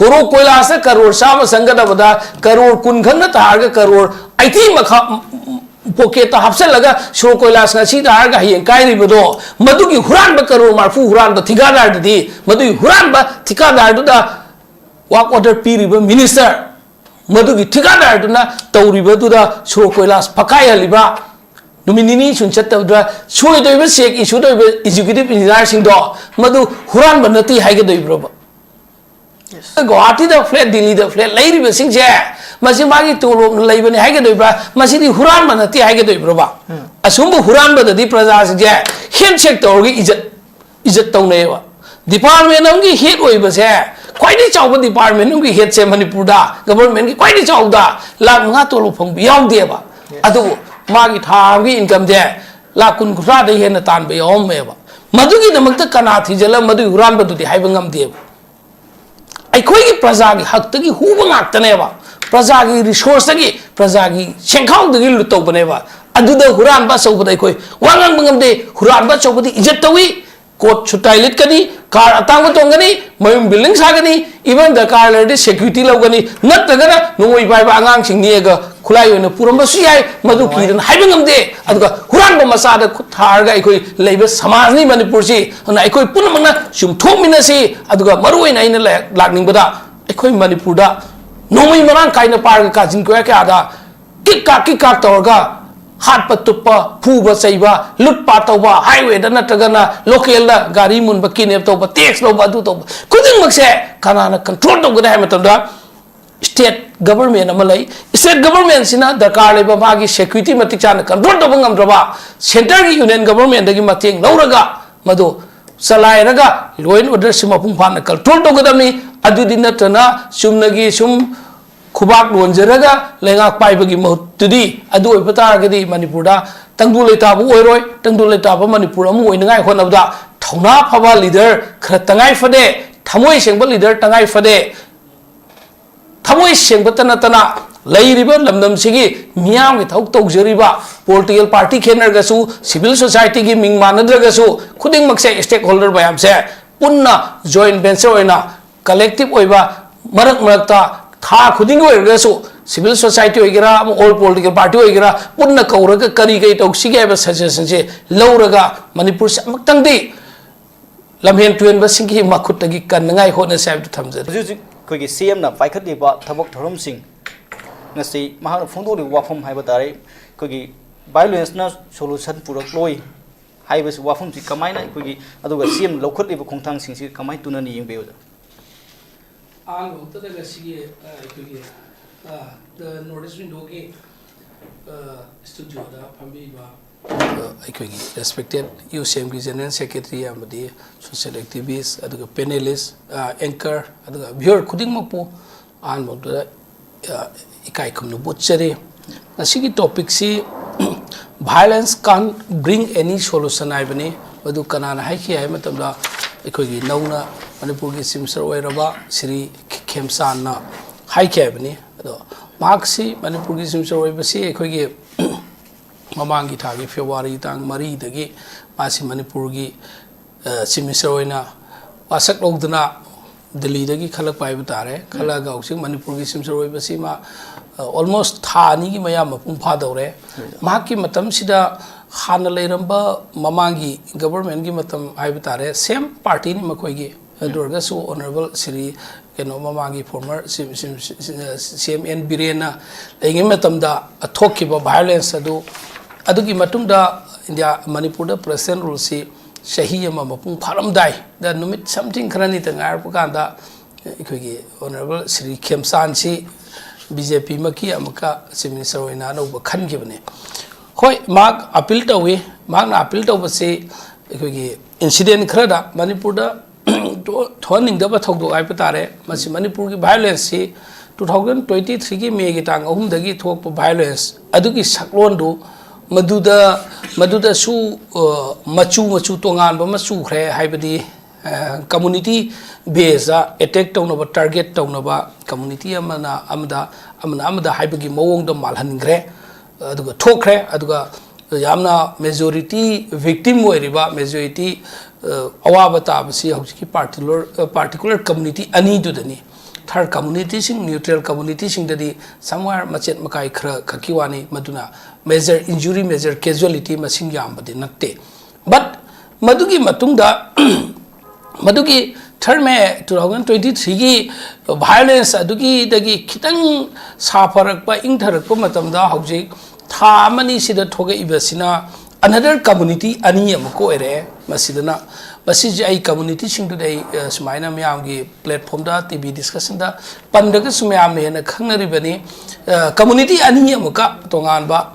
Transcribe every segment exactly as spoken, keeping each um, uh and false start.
ꯁꯣꯔꯣꯛ ꯀꯣꯏꯂꯥꯁꯇ ꯀꯔꯣꯔ ꯆꯥꯝꯃ ꯆꯪꯒꯗꯕꯗ ꯀꯔꯣꯔ ꯀꯨꯟ ꯈꯛꯅ ꯇꯥꯔꯒ ꯀꯔꯣꯔ ꯑꯩꯠꯇꯤ ꯃꯈꯥ ꯄꯣꯀꯦꯠꯇ ꯍꯥꯞꯆꯜꯂꯒ ꯁꯣꯔꯣꯛ ꯀꯣꯏꯂꯥꯁ ꯉꯁꯤ ꯇꯥꯔꯒ ꯍꯌꯦꯡ ꯀꯥꯏꯔꯤꯕꯗꯣ, ꯃꯗꯨꯒꯤ ꯍꯨꯔꯥꯟꯕ ꯀꯔꯣꯔ ꯃꯔꯐꯨ ꯍꯨꯔꯥꯟꯕ ꯊꯤꯀꯥꯗꯥꯔꯗꯨꯗꯤ, ꯃꯗꯨꯒꯤ ꯍꯨꯔꯥꯟꯕ ꯊꯤꯀꯥꯗꯥꯔꯗꯨꯗ ꯋꯥꯛ ꯑꯣꯔꯗꯔ ꯄꯤꯔꯤꯕ ꯃꯤꯅꯤꯁꯇꯔ, ꯃꯗꯨꯒꯤ ꯊꯤꯀꯥꯗꯥꯔꯗꯨꯅ ꯇꯧꯔꯤꯕꯗꯨꯗ ꯁꯣꯔꯣꯛ ꯀꯣꯏꯂꯥꯁ ꯐꯛꯀꯥꯏꯍꯜꯂꯤꯕ, ꯅꯨꯃꯤꯠ ꯅꯤꯅꯤ ꯁꯨꯅ ꯆꯠꯇꯕꯗ ꯁꯣꯏꯗꯣꯏꯕ ꯆꯦꯛ ꯏꯁꯨ ꯇꯧꯔꯤꯕ ꯑꯦꯛꯖꯤꯀ꯭ꯌꯨꯇꯤꯚ ꯏꯟꯖꯤꯅꯤꯌꯥꯔꯁꯤꯡꯗꯣ ꯃꯗꯨ ꯍꯨꯔꯥꯟꯕ ꯅꯠꯇꯦ ꯍꯥꯏꯒꯗꯣꯏꯕ꯭ꯔꯣꯕ? ꯒꯨꯋꯥꯍꯥꯇꯤꯗ ꯐ꯭ꯂꯦꯠ, ꯗꯤꯜꯂꯤꯗ ꯐ꯭ꯂꯦꯠ ꯂꯩꯔꯤꯕꯁꯤꯡꯁꯦ, ꯃꯁꯤ ꯃꯥꯒꯤ ꯇꯣꯂꯣꯞꯅ ꯂꯩꯕꯅꯤ ꯍꯥꯏꯒꯗꯣꯏꯕ꯭ꯔꯥ? ꯃꯁꯤꯗꯤ ꯍꯨꯔꯥꯟꯕ ꯅꯠꯇꯦ ꯍꯥꯏꯒꯗꯣꯏꯕ꯭ꯔꯣꯕ? ꯑꯁꯨꯝꯕ ꯍꯨꯔꯥꯟꯕꯗꯗꯤ ꯄ꯭ꯔꯖꯥꯁꯤꯡꯁꯦ ꯍꯦꯟꯁꯦꯛ ꯇꯧꯔꯒ ꯏꯖꯠ, ꯏꯖꯠ ꯇꯧꯅꯩꯌꯦꯕ꯫ ꯗꯤꯄꯥꯔꯠꯃꯦꯟ ꯑꯃꯒꯤ ꯍꯦꯗ ꯑꯣꯏꯕꯁꯦ, ꯈ꯭ꯋꯥꯏꯗꯒꯤ ꯆꯥꯎꯕ ꯗꯤꯄꯥꯔꯠꯃꯦꯟ ꯑꯃꯒꯤ ꯍꯦꯗꯁꯦ ꯃꯅꯤꯄꯨꯔꯗ ꯒꯚꯔꯟꯃꯦꯟꯒꯤ ꯈ꯭ꯋꯥꯏꯗꯒꯤ ꯆꯥꯎꯕꯗ ꯂꯥꯈ ꯃꯉꯥ ꯇꯣꯂꯣꯞ ꯐꯪꯕ ꯌꯥꯎꯗꯦꯕ꯫ ꯑꯗꯨꯕꯨ ꯃꯥꯒꯤ ꯊꯥ ꯑꯃꯒꯤ ꯏꯟꯀꯝꯁꯦ ꯂꯥꯈ ꯀꯨꯟ ꯀꯨꯟꯊ꯭ꯔꯥꯗꯩ ꯍꯦꯟꯅ ꯇꯥꯟꯕ ꯌꯥꯎꯔꯝꯃꯦꯕ꯫ ꯃꯗꯨꯒꯤꯗꯃꯛꯇ ꯀꯅꯥ ꯊꯤꯖꯤꯜꯂ ꯃꯗꯨꯒꯤ ꯍꯨꯔꯥꯟꯕꯗꯨꯗꯤ ꯍꯥꯏꯕ ꯉꯝꯗꯦꯕ꯫ ꯑꯩꯈꯣꯏꯒꯤ ꯄ꯭ꯔꯖꯥꯒꯤ ꯍꯛꯇꯒꯤ ꯍꯨꯕ ꯉꯥꯛꯇꯅꯦꯕ, ꯄ꯭ꯔꯖꯥꯒꯤ ꯔꯤꯁꯣꯔꯁꯇꯒꯤ, ꯄ꯭ꯔꯖꯥꯒꯤ ꯁꯦꯟꯈꯥꯎꯗꯒꯤ ꯂꯨꯠ ꯇꯧꯕꯅꯦꯕ꯫ ꯑꯗꯨꯗ ꯍꯨꯔꯥꯟꯕ ꯑꯆꯧꯕꯗ ꯑꯩꯈꯣꯏ ꯋꯥ ꯉꯥꯡꯕ ꯉꯝꯗꯦ꯫ ꯍꯨꯔꯥꯟꯕ ꯑꯆꯧꯕꯗꯤ ꯏꯖꯠ ꯇꯧꯏ, ꯀꯣꯠ ꯁꯨꯠ ꯇꯥꯏ ꯂꯤꯠꯀꯅꯤ, ꯀꯥꯔ ꯑꯇꯥꯡꯕ ꯇꯣꯡꯒꯅꯤ, ꯃꯌꯨꯝ ꯕꯤꯜꯗꯤꯡ ꯁꯥꯒꯅꯤ, ꯏꯚꯟ ꯗꯔꯀꯥꯔ ꯂꯩꯔꯗꯤ ꯁꯦꯀ꯭ꯌꯨꯔꯤꯇꯤ ꯂꯧꯒꯅꯤ, ꯅꯠꯇ꯭ꯔꯒꯅ ꯅꯣꯡꯃꯩ ꯄꯥꯏꯕ ꯑꯉꯥꯡꯁꯤꯡ ꯅꯦꯛꯑꯒ ꯈꯨꯠꯂꯥꯏ ꯑꯣꯏꯅ ꯄꯨꯔꯝꯕꯁꯨ ꯌꯥꯏ꯫ ꯃꯗꯨ ꯀꯤꯗꯅ ꯍꯥꯏꯕ ꯉꯝꯗꯦ꯫ ꯑꯗꯨꯒ ꯍꯨꯔꯥꯟꯕ ꯃꯆꯥꯗ ꯈꯨꯠ ꯊꯥꯔꯒ ꯑꯩꯈꯣꯏ ꯂꯩꯕ ꯁꯃꯥꯖꯅꯤ ꯃꯅꯤꯄꯨꯔꯁꯤ꯫ ꯑꯗꯨꯅ ꯑꯩꯈꯣꯏ ꯄꯨꯝꯅꯃꯛꯅ ꯆꯨꯝꯊꯣꯛꯃꯤꯟꯅꯁꯤ꯫ ꯑꯗꯨꯒ ꯃꯔꯨ ꯑꯣꯏꯅ ꯑꯩꯅ ꯂꯥ-, ꯂꯥꯛꯅꯤꯡꯕꯗ, ꯑꯩꯈꯣꯏ ꯃꯅꯤꯄꯨꯔꯗ ꯅꯣꯡꯃꯩ ꯃꯔꯥꯡ ꯀꯥꯏꯅ ꯄꯥꯏꯔꯒ ꯀꯥꯆꯤꯟ ꯀꯣꯌꯥ ꯀꯌꯥꯗ ꯀꯤꯛ ꯀꯥꯛ ꯀꯤꯛ ꯀꯥꯛ ꯇꯧꯔꯒ ꯍꯥꯠꯄ ꯇꯨꯞꯄ, ꯐꯨꯕ ꯆꯩꯕ, ꯂꯨꯠ ꯄꯥꯠ ꯇꯧꯕ, ꯍꯥꯏꯋꯦꯗ ꯅꯠꯇ꯭ꯔꯒꯅ ꯂꯣꯀꯦꯜꯗ ꯒꯥꯔꯤ ꯃꯨꯟꯕ, ꯀꯤꯗꯅꯦꯞ ꯇꯧꯕ, ꯇꯦꯛꯁ ꯂꯧꯕ, ꯑꯗꯨ ꯇꯧꯕ, ꯈꯨꯗꯤꯡꯃꯛꯁꯦ ꯀꯅꯥꯅ ꯀꯟꯇ꯭ꯔꯣꯜ ꯇꯧꯒꯅꯤ ꯍꯥꯏꯕ ꯃꯇꯝꯗ, ꯁ꯭ꯇꯦꯠ ꯒꯚꯔꯟꯃꯦꯟ ꯑꯃ ꯂꯩ꯫ ꯁ꯭ꯇꯦꯠ ꯒꯚꯔꯟꯃꯦꯟꯁꯤꯅ ꯗꯔꯀꯥꯔ ꯂꯩꯕ ꯃꯥꯒꯤ ꯁꯦꯀ꯭ꯌꯨꯔꯤꯇꯤ ꯃꯇꯤꯛ ꯆꯥꯅ ꯀꯟꯇ꯭ꯔꯣꯜ ꯇꯧꯕ ꯉꯝꯗ꯭ꯔꯕ, ꯁꯦꯟꯇꯔꯒꯤ ꯌꯨꯅꯤꯌꯟ ꯒꯚꯔꯟꯃꯦꯟꯗꯒꯤ ꯃꯇꯦꯡ ꯂꯧꯔꯒ ꯃꯗꯨ ꯆꯂꯥꯏꯔꯒ ꯂꯣ ꯑꯦꯟ ꯑꯣꯔꯗꯔꯁꯤ ꯃꯄꯨꯡ ꯐꯥꯅ ꯀꯟꯇ꯭ꯔꯣꯜ ꯇꯧꯒꯗꯕꯅꯤ꯫ ꯑꯗꯨꯗꯤ ꯅꯠꯇꯅ ꯆꯨꯝꯅꯒꯤ ꯁꯨꯝ ꯈꯨꯕꯥꯛ ꯂꯣꯟꯖꯔꯒ ꯂꯩꯉꯥꯛ ꯄꯥꯏꯕꯒꯤ ꯃꯍꯨꯠꯇꯨꯗꯤ, ꯑꯗꯨ ꯑꯣꯏꯕ ꯇꯥꯔꯒꯗꯤ ꯃꯅꯤꯄꯨꯔꯗ ꯇꯪꯗꯨ ꯂꯩꯇꯥꯕ ꯑꯣꯏꯔꯣꯏ꯫ ꯇꯪꯗꯨ ꯂꯩꯇꯥꯕ ꯃꯅꯤꯄꯨꯔ ꯑꯃ ꯑꯣꯏꯅꯉꯥꯏ ꯍꯣꯠꯅꯕꯗ ꯊꯧꯅꯥ ꯐꯕ ꯂꯤꯗꯔ ꯈꯔ ꯇꯉꯥꯏ ꯐꯗꯦ, ꯊꯃꯣꯏ ꯁꯦꯡꯕ ꯂꯤꯗꯔ ꯇꯉꯥꯏ ꯐꯗꯦ꯫ ꯊꯃꯣꯏ ꯁꯦꯡꯕꯇ ꯅꯠꯇꯅ ꯂꯩꯔꯤꯕ ꯂꯝꯗꯝꯁꯤꯒꯤ ꯃꯤꯌꯥꯝꯒꯤ ꯊꯕꯛ ꯇꯧꯖꯔꯤꯕ, ꯄꯣꯂꯤꯇꯤꯀꯦꯜ ꯄꯥꯔꯇꯤ ꯈꯦꯠꯅꯔꯒꯁꯨ, ꯁꯤꯚꯤꯜ ꯁꯣꯁꯥꯏꯇꯤꯒꯤ ꯃꯤꯡ ꯃꯥꯟꯅꯗ꯭ꯔꯒꯁꯨ, ꯈꯨꯗꯤꯡꯃꯛꯁꯦ, ꯁ꯭ꯇꯦꯛ ꯍꯣꯜꯗꯔ ꯃꯌꯥꯝꯁꯦ ꯄꯨꯟꯅ ꯖꯣꯏꯟ ꯚꯦꯟꯆꯔ ꯑꯣꯏꯅ, ꯀꯂꯦꯛꯇꯤꯚ ꯑꯣꯏꯕ ꯃꯔꯛ ꯃꯔꯛꯇ ꯊꯥ ꯈꯨꯗꯤꯡꯒꯤ ꯑꯣꯏꯔꯒꯁꯨ civil society ꯑꯣꯏꯒꯦꯔꯥ, ꯑꯃ all political party ꯑꯣꯏꯒꯦꯔꯥ, ꯄꯨꯟꯅ ꯀꯧꯔꯒ ꯀꯔꯤ ꯀꯔꯤ ꯇꯧꯁꯤꯒꯦ ꯍꯥꯏꯕ suggestionꯁꯦ ꯂꯧꯔꯒ ꯃꯅꯤꯄꯨꯔꯁꯦ ꯑꯃꯨꯛꯇꯪꯗꯤ ꯂꯝꯍꯦꯟ ꯇꯨꯍꯦꯟꯕꯁꯤꯡꯒꯤ ꯃꯈꯨꯠꯇꯒꯤ ꯀꯟꯅꯉꯥꯏ ꯍꯣꯠꯅꯁꯤ ꯍꯥꯏꯕꯗꯨ ꯊꯝꯖꯔꯤ꯫ ꯍꯧꯖꯤꯛ ꯍꯧꯖꯤꯛ ꯑꯩꯈꯣꯏꯒꯤ ꯁꯤ ꯑꯦꯝꯅ ꯄꯥꯏꯈꯠꯂꯤꯕ ꯊꯕꯛ ꯊꯧꯔꯝꯁꯤꯡ, ꯉꯁꯤ ꯃꯍꯥꯛꯅ ꯐꯣꯡꯗꯣꯛꯂꯤꯕ ꯋꯥꯐꯝ ꯍꯥꯏꯕ ꯇꯥꯔꯦ, ꯑꯩꯈꯣꯏꯒꯤ violenceꯅ solution ꯄꯨꯔꯛꯂꯣꯏ ꯍꯥꯏꯕꯁꯤ ꯋꯥꯐꯝꯁꯤ ꯀꯃꯥꯏꯅ ꯑꯩꯈꯣꯏꯒꯤ, ꯑꯗꯨꯒ ꯁꯤ ꯑꯦꯝꯅ ꯂꯧꯈꯠꯂꯤꯕ ꯈꯣꯡꯊꯥꯡꯁꯤꯡꯁꯤ ꯀꯃꯥꯏꯅ ꯇꯨꯅꯅ ꯌꯦꯡꯕꯤꯕꯗ? ꯑꯍꯥꯟꯕ ꯃꯛꯇꯗ ꯉꯁꯤꯒꯤ, ꯑ, ꯑꯩꯈꯣꯏꯒꯤ, ꯑ, The North East Windowꯒꯤ, ꯑ, studioꯗ ꯐꯝꯕꯤꯕ, ꯑ, ꯑꯩꯈꯣꯏꯒꯤ respected ꯌꯨ ꯁꯤ ꯑꯦꯝꯒꯤ general secretary ꯑꯃꯗꯤ social activist, ꯑꯗꯨꯒ panelist, ꯑ, anchor, ꯑꯗꯨꯒ viewer ꯈꯨꯗꯤꯡꯃꯛꯄꯨ ꯑꯍꯥꯟꯕ ꯃꯛꯇꯗ, ꯑ, ꯏꯀꯥꯏ ꯈꯨꯝꯅꯕ ꯎꯠꯆꯔꯤ꯫ ꯉꯁꯤꯒꯤ topicꯁꯤ Violence can't bring any solution ꯍꯥꯏꯕꯅꯤ꯫ ꯃꯗꯨ ꯀꯅꯥꯅ ꯍꯥꯏꯈꯤ ꯍꯥꯏꯕ ꯃꯇꯝꯗ, ꯑꯩꯈꯣꯏꯒꯤ ꯅꯧꯅ ꯃꯅꯤꯄꯨꯔꯒꯤ Chief Minister ꯑꯣꯏꯔꯕ ꯁ꯭ꯔꯤ ꯈꯦꯝꯆꯥꯟꯅ ꯍꯥꯏꯈꯤ ꯍꯥꯏꯕꯅꯤ꯫ ꯑꯗꯣ ꯃꯍꯥꯛꯁꯤ ꯃꯅꯤꯄꯨꯔꯒꯤ Chief Minister ꯑꯣꯏꯕꯁꯤ ꯑꯩꯈꯣꯏꯒꯤ ꯃꯃꯥꯡꯒꯤ ꯊꯥꯒꯤ February ꯇꯥꯡ ꯃꯔꯤꯗꯒꯤ ꯃꯥꯁꯤ ꯃꯅꯤꯄꯨꯔꯒꯤ, ꯑ, Chief Minister ꯑꯣꯏꯅ ꯋꯥꯁꯛ ꯂꯧꯗꯨꯅ ꯗꯤꯜꯂꯤꯗꯒꯤ ꯈꯜꯂꯛꯄ ꯍꯥꯏꯕ ꯇꯥꯔꯦ꯫ ꯈꯜꯂꯛꯑꯒ ꯍꯧꯖꯤꯛ ꯃꯅꯤꯄꯨꯔꯒꯤ Chief Minister ꯑꯣꯏꯕꯁꯤꯃ, ꯑ, almost ꯊꯥ ꯑꯅꯤꯒꯤ ꯃꯌꯥ ꯃꯄꯨꯡ ꯐꯥꯗꯧꯔꯦ꯫ ꯃꯍꯥꯛꯀꯤ ꯃꯇꯝꯁꯤꯗ ꯍꯥꯟꯅ ꯂꯩꯔꯝꯕ ꯃꯃꯥꯡꯒꯤ governmentꯀꯤ ꯃꯇꯝ ꯍꯥꯏꯕ ꯇꯥꯔꯦ, same partyꯅꯤ ꯃꯈꯣꯏꯒꯤ꯫ ꯑꯗꯨ ꯑꯣꯏꯔꯒꯁꯨ Honourable ꯁ꯭ꯔꯤ ꯀꯩꯅꯣ ꯃꯃꯥꯡꯒꯤ former ꯁꯤ-, ꯁꯤ-, ꯁꯤ-, ꯁꯤ ꯑꯦꯝ ꯑꯦꯟ ꯕꯤꯔꯦꯟꯅ ꯂꯩꯔꯤꯉꯩ ꯃꯇꯝꯗ ꯊꯣꯛꯈꯤꯕ violence ꯑꯗꯨ, ꯑꯗꯨꯒꯤ ꯃꯇꯨꯡꯗ ꯏꯟꯗꯤꯌꯥ, ꯃꯅꯤꯄꯨꯔꯗ President ruleꯁꯤ ꯆꯍꯤ ꯑꯃ ꯃꯄꯨꯡ ꯐꯥꯔꯝꯗꯥꯏꯗ ꯅꯨꯃꯤꯠ something ꯈꯔꯅꯤꯇ ꯉꯥꯏꯔꯛꯄ ꯀꯥꯟꯗ ꯑꯩꯈꯣꯏꯒꯤ Honourable ꯁ꯭ꯔꯤ ꯈꯦꯝꯆꯥꯟꯁꯤ ꯕꯤ ꯖꯦ ꯄꯤꯃꯛꯀꯤ ꯑꯃꯨꯛꯀ Chief Minister ꯑꯣꯏꯅ ꯑꯅꯧꯕ ꯈꯟꯈꯤꯕꯅꯤ꯫ ꯍꯣꯏ, ꯃꯍꯥꯛ appeal ꯇꯧꯏ꯫ ꯃꯍꯥꯛꯅ appeal ꯇꯧꯕꯁꯤ ꯑꯩꯈꯣꯏꯒꯤ incident ꯈꯔꯗ ꯃꯅꯤꯄꯨꯔꯗ ꯊꯣꯛꯍꯟꯅꯤꯡꯗꯕ ꯊꯧꯗꯣꯛ ꯍꯥꯏꯕ ꯇꯥꯔꯦ꯫ ꯃꯁꯤ ꯃꯅꯤꯄꯨꯔꯒꯤ violenceꯁꯤ two thousand twenty threeꯒꯤ Mayꯒꯤ ꯇꯥꯡ ꯑꯍꯨꯝꯗꯒꯤ ꯊꯣꯛꯄ violence ꯑꯗꯨꯒꯤ ꯁꯛꯂꯣꯟꯗꯨ ꯃꯗꯨꯗ, ꯃꯗꯨꯗꯁꯨ, ꯑ, ꯃꯆꯨ ꯃꯆꯨ ꯇꯣꯉꯥꯟꯕ ꯑꯃ ꯆꯨꯈ꯭ꯔꯦ꯫ ꯍꯥꯏꯕꯗꯤ, ꯑ, community baseꯇ attack ꯇꯧꯅꯕ, target ꯇꯧꯅꯕ, community ꯑꯃꯅ ꯑꯃꯗ, ꯑꯃꯅ ꯑꯃꯗ ꯍꯥꯏꯕꯒꯤ ꯃꯑꯣꯡꯗ ꯃꯥꯜꯍꯟꯈ꯭ꯔꯦ꯫ ꯑꯗꯨꯒ ꯊꯣꯛꯈ꯭ꯔꯦ꯫ ꯑꯗꯨꯒ ꯌꯥꯝꯅ majority victim ꯑꯣꯏꯔꯤꯕ, majority, ꯑ, ꯑꯋꯥꯕ ꯇꯥꯕꯁꯤ ꯍꯧꯖꯤꯛꯀꯤ particular, ꯑ, particular community ꯑꯅꯤꯗꯨꯗꯅꯤ꯫ ꯊꯔ ꯀꯝꯃꯨꯅꯤꯇꯤꯁꯤꯡ, ꯅ꯭ꯌꯨꯇ꯭ꯔꯦꯜ ꯀꯝꯃꯨꯅꯤꯇꯤꯁꯤꯡꯗꯗꯤ ꯁꯝꯋꯦꯌꯔ ꯃꯆꯦꯠ ꯃꯀꯥꯏ ꯈꯔ ꯈꯛꯀꯤ ꯋꯥꯅꯤ, ꯃꯗꯨꯅ ꯃꯦꯖꯔ ꯏꯟꯖꯨꯔꯤ, ꯃꯦꯖꯔ ꯀꯦꯖꯨꯋꯦꯂꯤꯇꯤ ꯃꯁꯤꯡ ꯌꯥꯝꯕꯗꯤ ꯅꯠꯇꯦ꯫ ꯕꯠ ꯃꯗꯨꯒꯤ ꯃꯇꯨꯡꯗ ꯃꯗꯨꯒꯤ third May two thousand twenty ꯊ꯭ꯔꯤꯒꯤ ꯚꯥꯏꯑꯣꯂꯦꯟꯁ ꯑꯗꯨꯒꯤꯗꯒꯤ ꯈꯤꯇꯪ ꯁꯥꯐꯔꯛꯄ, ꯏꯪꯊꯔꯛꯄ ꯃꯇꯝꯗ ꯍꯧꯖꯤꯛ ꯊꯥ ꯑꯃꯅꯤꯁꯤꯗ ꯊꯣꯛꯂꯛꯏꯕꯁꯤꯅ ꯑꯅꯗꯔ ꯀꯝꯃꯨꯅꯤꯇꯤ ꯑꯅꯤ ꯑꯃꯨꯛꯀ ꯑꯣꯏꯔꯛꯑꯦ꯫ ꯃꯁꯤꯗꯅ, ꯃꯁꯤꯁꯦ ꯑꯩ ꯀꯝꯃꯨꯅꯤꯇꯤꯁꯤꯡꯗꯨꯗ ꯑꯩ, ꯑ, ꯁꯨꯃꯥꯏꯅ ꯃꯌꯥꯝꯒꯤ ꯄ꯭ꯂꯦꯠꯐꯣꯝꯗ, ꯇꯤ ꯚꯤ ꯗꯤꯁꯀꯁꯟꯗ ꯄꯟꯗ꯭ꯔꯒꯁꯨ ꯃꯌꯥꯝꯅ ꯍꯦꯟꯅ ꯈꯪꯅꯔꯤꯕꯅꯤ꯫ ꯑ, ꯀꯝꯃꯨꯅꯤꯇꯤ ꯑꯅꯤ ꯑꯃꯨꯛꯀ ꯇꯣꯉꯥꯟꯕ,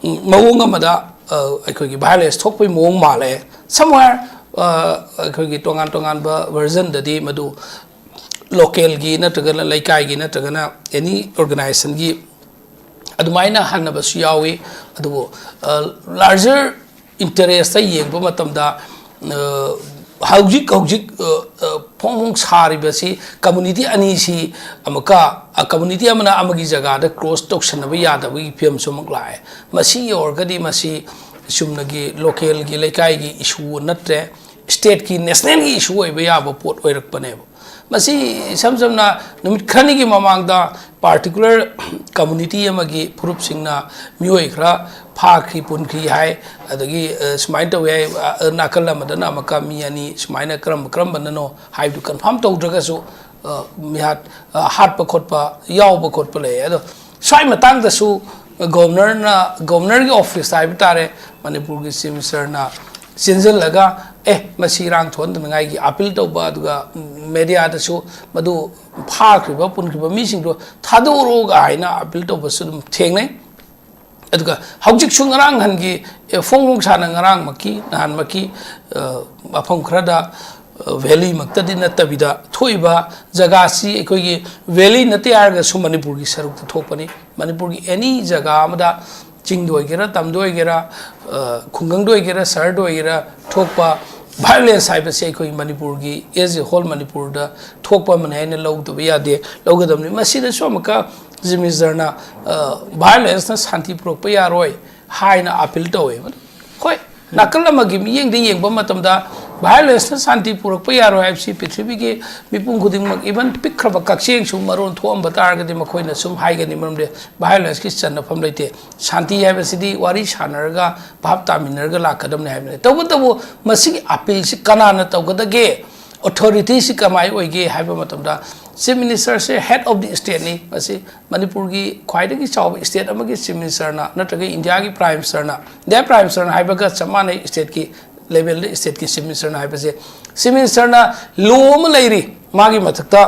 ꯎꯝ, ꯃꯑꯣꯡ ꯑꯃꯗ, ꯑ, ꯑꯩꯈꯣꯏꯒꯤ ꯚꯥꯏꯑꯣꯂꯦꯟꯁ ꯊꯣꯛꯄꯒꯤ ꯃꯑꯣꯡ ꯃꯥꯜꯂꯦ꯫ ꯁꯝꯋꯦꯌꯔ, ꯑ, ꯑꯩꯈꯣꯏꯒꯤ ꯇꯣꯉꯥꯟ ꯇꯣꯉꯥꯟꯕ ꯚꯔꯖꯟꯗꯗꯤ ꯃꯗꯨ ꯂꯣꯀꯦꯜꯒꯤ ꯅꯠꯇ꯭ꯔꯒꯅ ꯂꯩꯀꯥꯏꯒꯤ ꯅꯠꯇ꯭ꯔꯒꯅ ꯑꯦꯅꯤ ꯑꯣꯔꯒꯅꯥꯏꯖꯦꯁꯟꯒꯤ ꯑꯗꯨꯃꯥꯏꯅ ꯍꯟꯅꯕꯁꯨ ꯌꯥꯎꯏ꯫ ꯑꯗꯨꯕꯨ, ꯑ, ꯂꯥꯔꯖꯔ ꯏꯟꯇꯔꯦꯁꯇ ꯌꯦꯡꯕ ꯃꯇꯝꯗ, ꯑ, ꯍꯧꯖꯤꯛ ꯍꯧꯖꯤꯛ, ꯑ, ꯑ, ꯐꯣꯡ ꯐꯣꯡ ꯁꯥꯔꯤꯕꯁꯤ ꯀꯝꯃꯨꯅꯤꯇꯤ ꯑꯅꯤꯁꯤ ꯑꯃꯨꯛꯀ, ꯑ, ꯀꯝꯃꯨꯅꯤꯇꯤ ꯑꯃꯅ ꯑꯃꯒꯤ ꯖꯒꯥꯗ ꯀ꯭ꯔꯣꯁ ꯇꯧꯁꯟꯅꯕ ꯌꯥꯗꯕꯒꯤ ꯐꯤꯕꯝꯁꯨ ꯑꯃꯨꯛ ꯂꯥꯛꯑꯦ꯫ ꯃꯁꯤ ꯌꯧꯔꯒꯗꯤ ꯃꯁꯤ ꯆꯨꯝꯅꯒꯤ ꯂꯣꯀꯦꯜꯒꯤ, ꯂꯩꯀꯥꯏꯒꯤ ꯏꯁꯨ ꯅꯠꯇ꯭ꯔꯦ, ꯁ꯭ꯇꯦꯠꯀꯤ, ꯅꯦꯁꯅꯦꯜꯒꯤ ꯏꯁꯨ ꯑꯣꯏꯕ ꯌꯥꯕ ꯄꯣꯠ ꯑꯣꯏꯔꯛꯄꯅꯦꯕ꯫ ꯃꯁꯤ ꯏꯁꯝ ꯁꯝꯅ ꯅꯨꯃꯤꯠ ꯈꯔꯅꯤꯒꯤ ꯃꯃꯥꯡꯗ ꯄꯥꯔꯇꯤꯀꯨꯂꯔ ꯀꯝꯃꯨꯅꯤꯇꯤ ꯑꯃꯒꯤ ꯐꯨꯔꯨꯞꯁꯤꯡꯅ, ꯃꯤꯑꯣꯏ ꯈꯔ ꯐꯥꯈ꯭ꯔꯤ, ꯄꯨꯟꯈ꯭ꯔꯤ ꯍꯥꯏ, ꯑꯗꯒꯤ, ꯑ, ꯁꯨꯃꯥꯏꯅ ꯇꯧꯋꯤ ꯍꯥꯏ, ꯑ, ꯅꯥꯀꯜ ꯑꯃꯗꯅ ꯑꯃꯨꯛꯀ ꯃꯤ ꯑꯅꯤ ꯁꯨꯃꯥꯏꯅ ꯀꯔꯝꯕ ꯀꯔꯝꯕꯅꯅꯣ ꯍꯥꯏꯕꯗꯨ ꯀꯟꯐꯥꯝ ꯇꯧꯗ꯭ꯔꯒꯁꯨ, ꯑ, ꯃꯤꯍꯥꯠ, ꯑ, ꯍꯥꯠꯄ ꯈꯣꯠꯄ ꯌꯥꯎꯕ ꯈꯣꯠꯄ ꯂꯩ꯫ ꯑꯗꯣ ꯁ꯭ꯋꯥꯏ ꯃꯇꯥꯡꯗꯁꯨ ꯒꯣꯕꯔꯅꯔꯅ, ꯒꯣꯕꯔꯅꯔꯒꯤ ꯑꯣꯐꯤꯁ ꯍꯥꯏꯕ ꯇꯥꯔꯦ, ꯃꯅꯤꯄꯨꯔꯒꯤ ꯆꯤꯐ ꯃꯤꯅꯤꯁꯇꯔꯅ ꯆꯦꯟꯁꯤꯜꯂꯒ, "ꯑꯦ, ꯃꯁꯤ ꯏꯔꯥꯡ ꯊꯣꯛꯍꯟꯗꯅꯉꯥꯏꯒꯤ ꯑꯥꯄꯤꯜ ꯇꯧꯕ, ꯑꯗꯨꯒ ꯃꯦꯗꯤꯌꯥꯗꯁꯨ ꯃꯗꯨ ꯐꯥꯈ꯭ꯔꯤꯕ, ꯄꯨꯟꯈ꯭ꯔꯤꯕ ꯃꯤꯁꯤꯡꯗꯣ ꯊꯥꯗꯣꯛꯎꯔꯣ" ꯍꯥꯏꯅ ꯑꯥꯄꯤꯜ ꯇꯧꯕꯁꯨ ꯑꯗꯨꯝ ꯊꯦꯡꯅꯩ꯫ ꯑꯗꯨꯒ ꯍꯧꯖꯤꯛꯁꯨ ꯉꯔꯥꯡ ꯅꯍꯥꯟꯒꯤ, ꯑꯦ, ꯐꯣꯡ ꯐꯣꯡ ꯁꯥꯅ ꯉꯔꯥꯡꯃꯛꯀꯤ, ꯅꯍꯥꯟꯃꯛꯀꯤ, ꯑ, ꯃꯐꯝ ꯈꯔꯗ, ꯑ, ꯚꯦꯂꯤꯃꯛꯇꯗꯤ ꯅꯠꯇꯕꯤꯗ ꯊꯣꯛꯏꯕ ꯖꯒꯥꯁꯤ ꯑꯩꯈꯣꯏꯒꯤ ꯚꯦꯂꯤ ꯅꯠꯇꯦ ꯍꯥꯏꯔꯒꯁꯨ ꯃꯅꯤꯄꯨꯔꯒꯤ ꯁꯔꯨꯛꯇ ꯊꯣꯛꯄꯅꯤ꯫ ꯃꯅꯤꯄꯨꯔꯒꯤ ꯑꯦꯅꯤ ꯖꯒꯥ ꯑꯃꯗ, ꯆꯤꯡꯗ ꯑꯣꯏꯒꯦꯔꯥ, ꯇꯝꯗ ꯑꯣꯏꯒꯦꯔꯥ, ꯑ, ꯈꯨꯡꯒꯪꯗ ꯑꯣꯏꯒꯦꯔꯥ, ꯁꯍꯔꯗ ꯑꯣꯏꯒꯦꯔꯥ, ꯊꯣꯛꯄ ꯚꯥꯏꯑꯣꯂꯦꯟꯁ ꯍꯥꯏꯕꯁꯤ ꯑꯩꯈꯣꯏ ꯃꯅꯤꯄꯨꯔꯒꯤ, as a whole ꯃꯅꯤꯄꯨꯔꯗ ꯊꯣꯛꯄ ꯑꯃꯅꯤ ꯍꯥꯏꯅ ꯂꯧꯗꯕ ꯌꯥꯗꯦ, ꯂꯧꯒꯗꯕꯅꯤ꯫ ꯃꯁꯤꯗꯁꯨ ꯑꯃꯨꯛꯀ ꯆꯤꯐ ꯃꯤꯅꯤꯁꯇꯔꯅ, ꯑ, ꯚꯥꯏꯑꯣꯂꯦꯟꯁꯅ ꯁꯥꯟꯇꯤ ꯄꯨꯔꯛꯄ ꯌꯥꯔꯣꯏ ꯍꯥꯏꯅ ꯑꯥꯄꯤꯜ ꯇꯧꯋꯦ꯫ ꯍꯣꯏ, ꯅꯥꯀꯜ ꯑꯃꯒꯤ ꯃꯤꯠꯌꯦꯡꯗ ꯌꯦꯡꯕ ꯃꯇꯝꯗ ꯚꯥꯏꯑꯣꯂꯦꯟꯁꯅ ꯁꯥꯟꯇꯤ ꯄꯨꯔꯛꯄ ꯌꯥꯔꯣꯏ ꯍꯥꯏꯕꯁꯤ ꯄ꯭ꯔꯤꯊꯤꯕꯤꯒꯤ ꯃꯤꯄꯨꯝ ꯈꯨꯗꯤꯡꯃꯛ, even ꯄꯤꯛꯈ꯭ꯔꯕ ꯀꯛꯆꯦꯡꯁꯨ ꯃꯔꯣꯟ ꯊꯣꯛꯑꯝꯕ ꯇꯥꯔꯒꯗꯤ ꯃꯈꯣꯏꯅ ꯁꯨꯝ ꯍꯥꯏꯒꯅꯤ, ꯃꯔꯝꯗꯤ ꯚꯥꯏꯑꯣꯂꯦꯟꯁꯀꯤ ꯆꯟꯅꯐꯝ ꯂꯩꯇꯦ꯫ ꯁꯥꯟꯇꯤ ꯍꯥꯏꯕꯁꯤꯗꯤ ꯋꯥꯔꯤ ꯁꯥꯟꯅꯔꯒ, ꯚꯥꯞ ꯇꯥꯃꯤꯟꯅꯔꯒ ꯂꯥꯛꯀꯗꯕꯅꯤ ꯍꯥꯏꯕꯅꯤ꯫ ꯇꯧꯕꯇꯕꯨ ꯃꯁꯤꯒꯤ ꯑꯄꯤꯜꯁꯤ ꯀꯅꯥꯅ ꯇꯧꯒꯗꯒꯦ, ꯑꯣꯊꯣꯔꯤꯇꯤꯁꯤ ꯀꯃꯥꯏ ꯑꯣꯏꯒꯦ ꯍꯥꯏꯕ ꯃꯇꯝꯗ, ꯆꯤꯐ ꯃꯤꯅꯤꯁꯇꯔꯁꯦ head of the stateꯅꯤ꯫ ꯃꯁꯤ ꯃꯅꯤꯄꯨꯔꯒꯤ ꯈ꯭ꯋꯥꯏꯗꯒꯤ ꯆꯥꯎꯕ ꯁ꯭ꯇꯦꯠ ꯑꯃꯒꯤ ꯆꯤꯐ ꯃꯤꯅꯤꯁꯇꯔꯅ ꯅꯠꯇ꯭ꯔꯒ ꯏꯟꯗꯤꯌꯥꯒꯤ ꯄ꯭ꯔꯥꯏꯝ ꯃꯤꯅꯤꯁꯇꯔꯅ, ꯏꯟꯗꯤꯌꯥ ꯄ꯭ꯔꯥꯏꯝ ꯃꯤꯅꯤꯁꯇꯔꯅ ꯍꯥꯏꯕꯒ ꯆꯞ ꯃꯥꯟꯅꯩ, ꯁ꯭ꯇꯦꯠꯀꯤ ꯂꯦꯚꯦꯜꯗ ꯁ꯭ꯇꯦꯠꯀꯤ ꯆꯤꯐ ꯃꯤꯅꯤꯁꯇꯔꯅ ꯍꯥꯏꯕꯁꯦ꯫ ꯆꯤꯐ ꯃꯤꯅꯤꯁꯇꯔꯅ ꯂꯣ ꯑꯃ ꯂꯩꯔꯤ, ꯃꯥꯒꯤ ꯃꯊꯛꯇ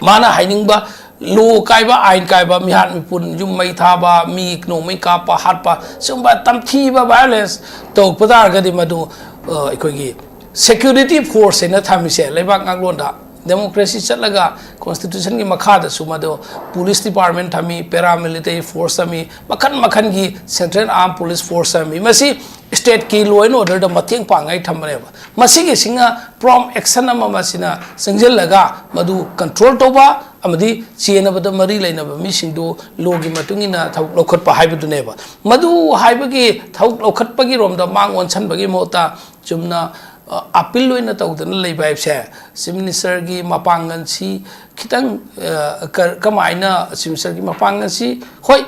ꯃꯥꯅ ꯍꯥꯏꯅꯤꯡꯕ ꯂꯣ ꯀꯥꯏꯕ, ꯑꯥꯏꯟ ꯀꯥꯏꯕ, ꯃꯤꯍꯥꯠ ꯃꯤꯄꯨꯟ, ꯌꯨꯝ ꯃꯩ ꯊꯥꯕ, ꯃꯤ ꯅꯣꯡꯃꯩ ꯀꯥꯞꯄ, ꯍꯥꯠꯄ, ꯁꯤꯒꯨꯝꯕ ꯇꯝꯊꯤꯕ ꯚꯥꯏꯑꯣꯂꯦꯟꯁ ꯇꯧꯔꯛꯄ ꯇꯥꯔꯒꯗꯤ ꯃꯗꯨ, ꯑ, ꯑꯩꯈꯣꯏꯒꯤ ꯁꯦꯀ꯭ꯌꯨꯔꯤꯇꯤ ꯐꯣꯔꯁ ꯍꯥꯏꯅ ꯊꯝꯃꯤꯁꯦ, ꯂꯩꯕꯥꯛ ꯉꯥꯛꯂꯣꯟꯗ ꯗꯦꯃꯣꯀ꯭ꯔꯦꯁꯤ ꯆꯠꯂꯒ ꯀꯣꯟꯁꯇꯤꯇ꯭ꯌꯨꯁꯟꯒꯤ ꯃꯈꯥꯗꯁꯨ ꯃꯗꯨ ꯄꯨꯂꯤꯁ ꯗꯤꯄꯥꯔꯠꯃꯦꯟ ꯊꯝꯃꯤ, ꯄꯦꯔꯥꯃꯤꯂꯤꯇꯔꯤ ꯐꯣꯔꯁ ꯊꯝꯃꯤ, ꯃꯈꯜ ꯃꯈꯜꯒꯤ ꯁꯦꯟꯇ꯭ꯔꯦꯜ ꯑꯥꯔꯝ ꯄꯨꯂꯤꯁ ꯐꯣꯔꯁ ꯊꯝꯃꯤ꯫ ꯃꯁꯤ ꯁ꯭ꯇꯦꯠꯀꯤ ꯂꯣ ꯑꯦꯟ ꯑꯣꯔꯗꯔꯗ ꯃꯇꯦꯡ ꯄꯥꯡꯉꯥꯏ ꯊꯝꯕꯅꯦꯕ꯫ ꯃꯁꯤꯒꯤꯁꯤꯅ ꯄ꯭ꯔꯣꯝ ꯑꯦꯛꯁꯟ ꯑꯃ ꯃꯁꯤꯅ ꯆꯪꯁꯤꯜꯂꯒ ꯃꯗꯨ ꯀꯟꯇ꯭ꯔꯣꯜ ꯇꯧꯕ ꯑꯃꯗꯤ ꯆꯦꯟꯅꯕꯗ ꯃꯔꯤ ꯂꯩꯅꯕ ꯃꯤꯁꯤꯡꯗꯨ ꯂꯣꯒꯤ ꯃꯇꯨꯡ ꯏꯟꯅ ꯊꯕꯛ ꯂꯧꯈꯠꯄ ꯍꯥꯏꯕꯗꯨꯅꯦꯕ꯫ ꯃꯗꯨ ꯍꯥꯏꯕꯒꯤ ꯊꯕꯛ ꯂꯧꯈꯠꯄꯒꯤ ꯔꯣꯝꯗ ꯃꯥꯡ ꯑꯣꯟꯁꯟꯕꯒꯤ ꯃꯍꯨꯠꯇ ꯆꯨꯝꯅ, ꯑ, ꯑꯄꯤꯜ ꯑꯣꯏꯅ ꯇꯧꯗꯅ ꯂꯩꯕ ꯍꯥꯏꯕꯁꯦ, ꯆꯤꯐ ꯃꯤꯅꯤꯁꯇꯔꯒꯤ ꯃꯄꯥꯡꯒꯜꯁꯤ ꯈꯤꯇꯪ, ꯑ, ꯀ-, ꯀꯃꯥꯏꯅ ꯆꯤꯐ ꯃꯤꯅꯤꯁꯇꯔꯒꯤ ꯃꯄꯥꯡꯒꯜꯁꯤ, ꯍꯣꯏ,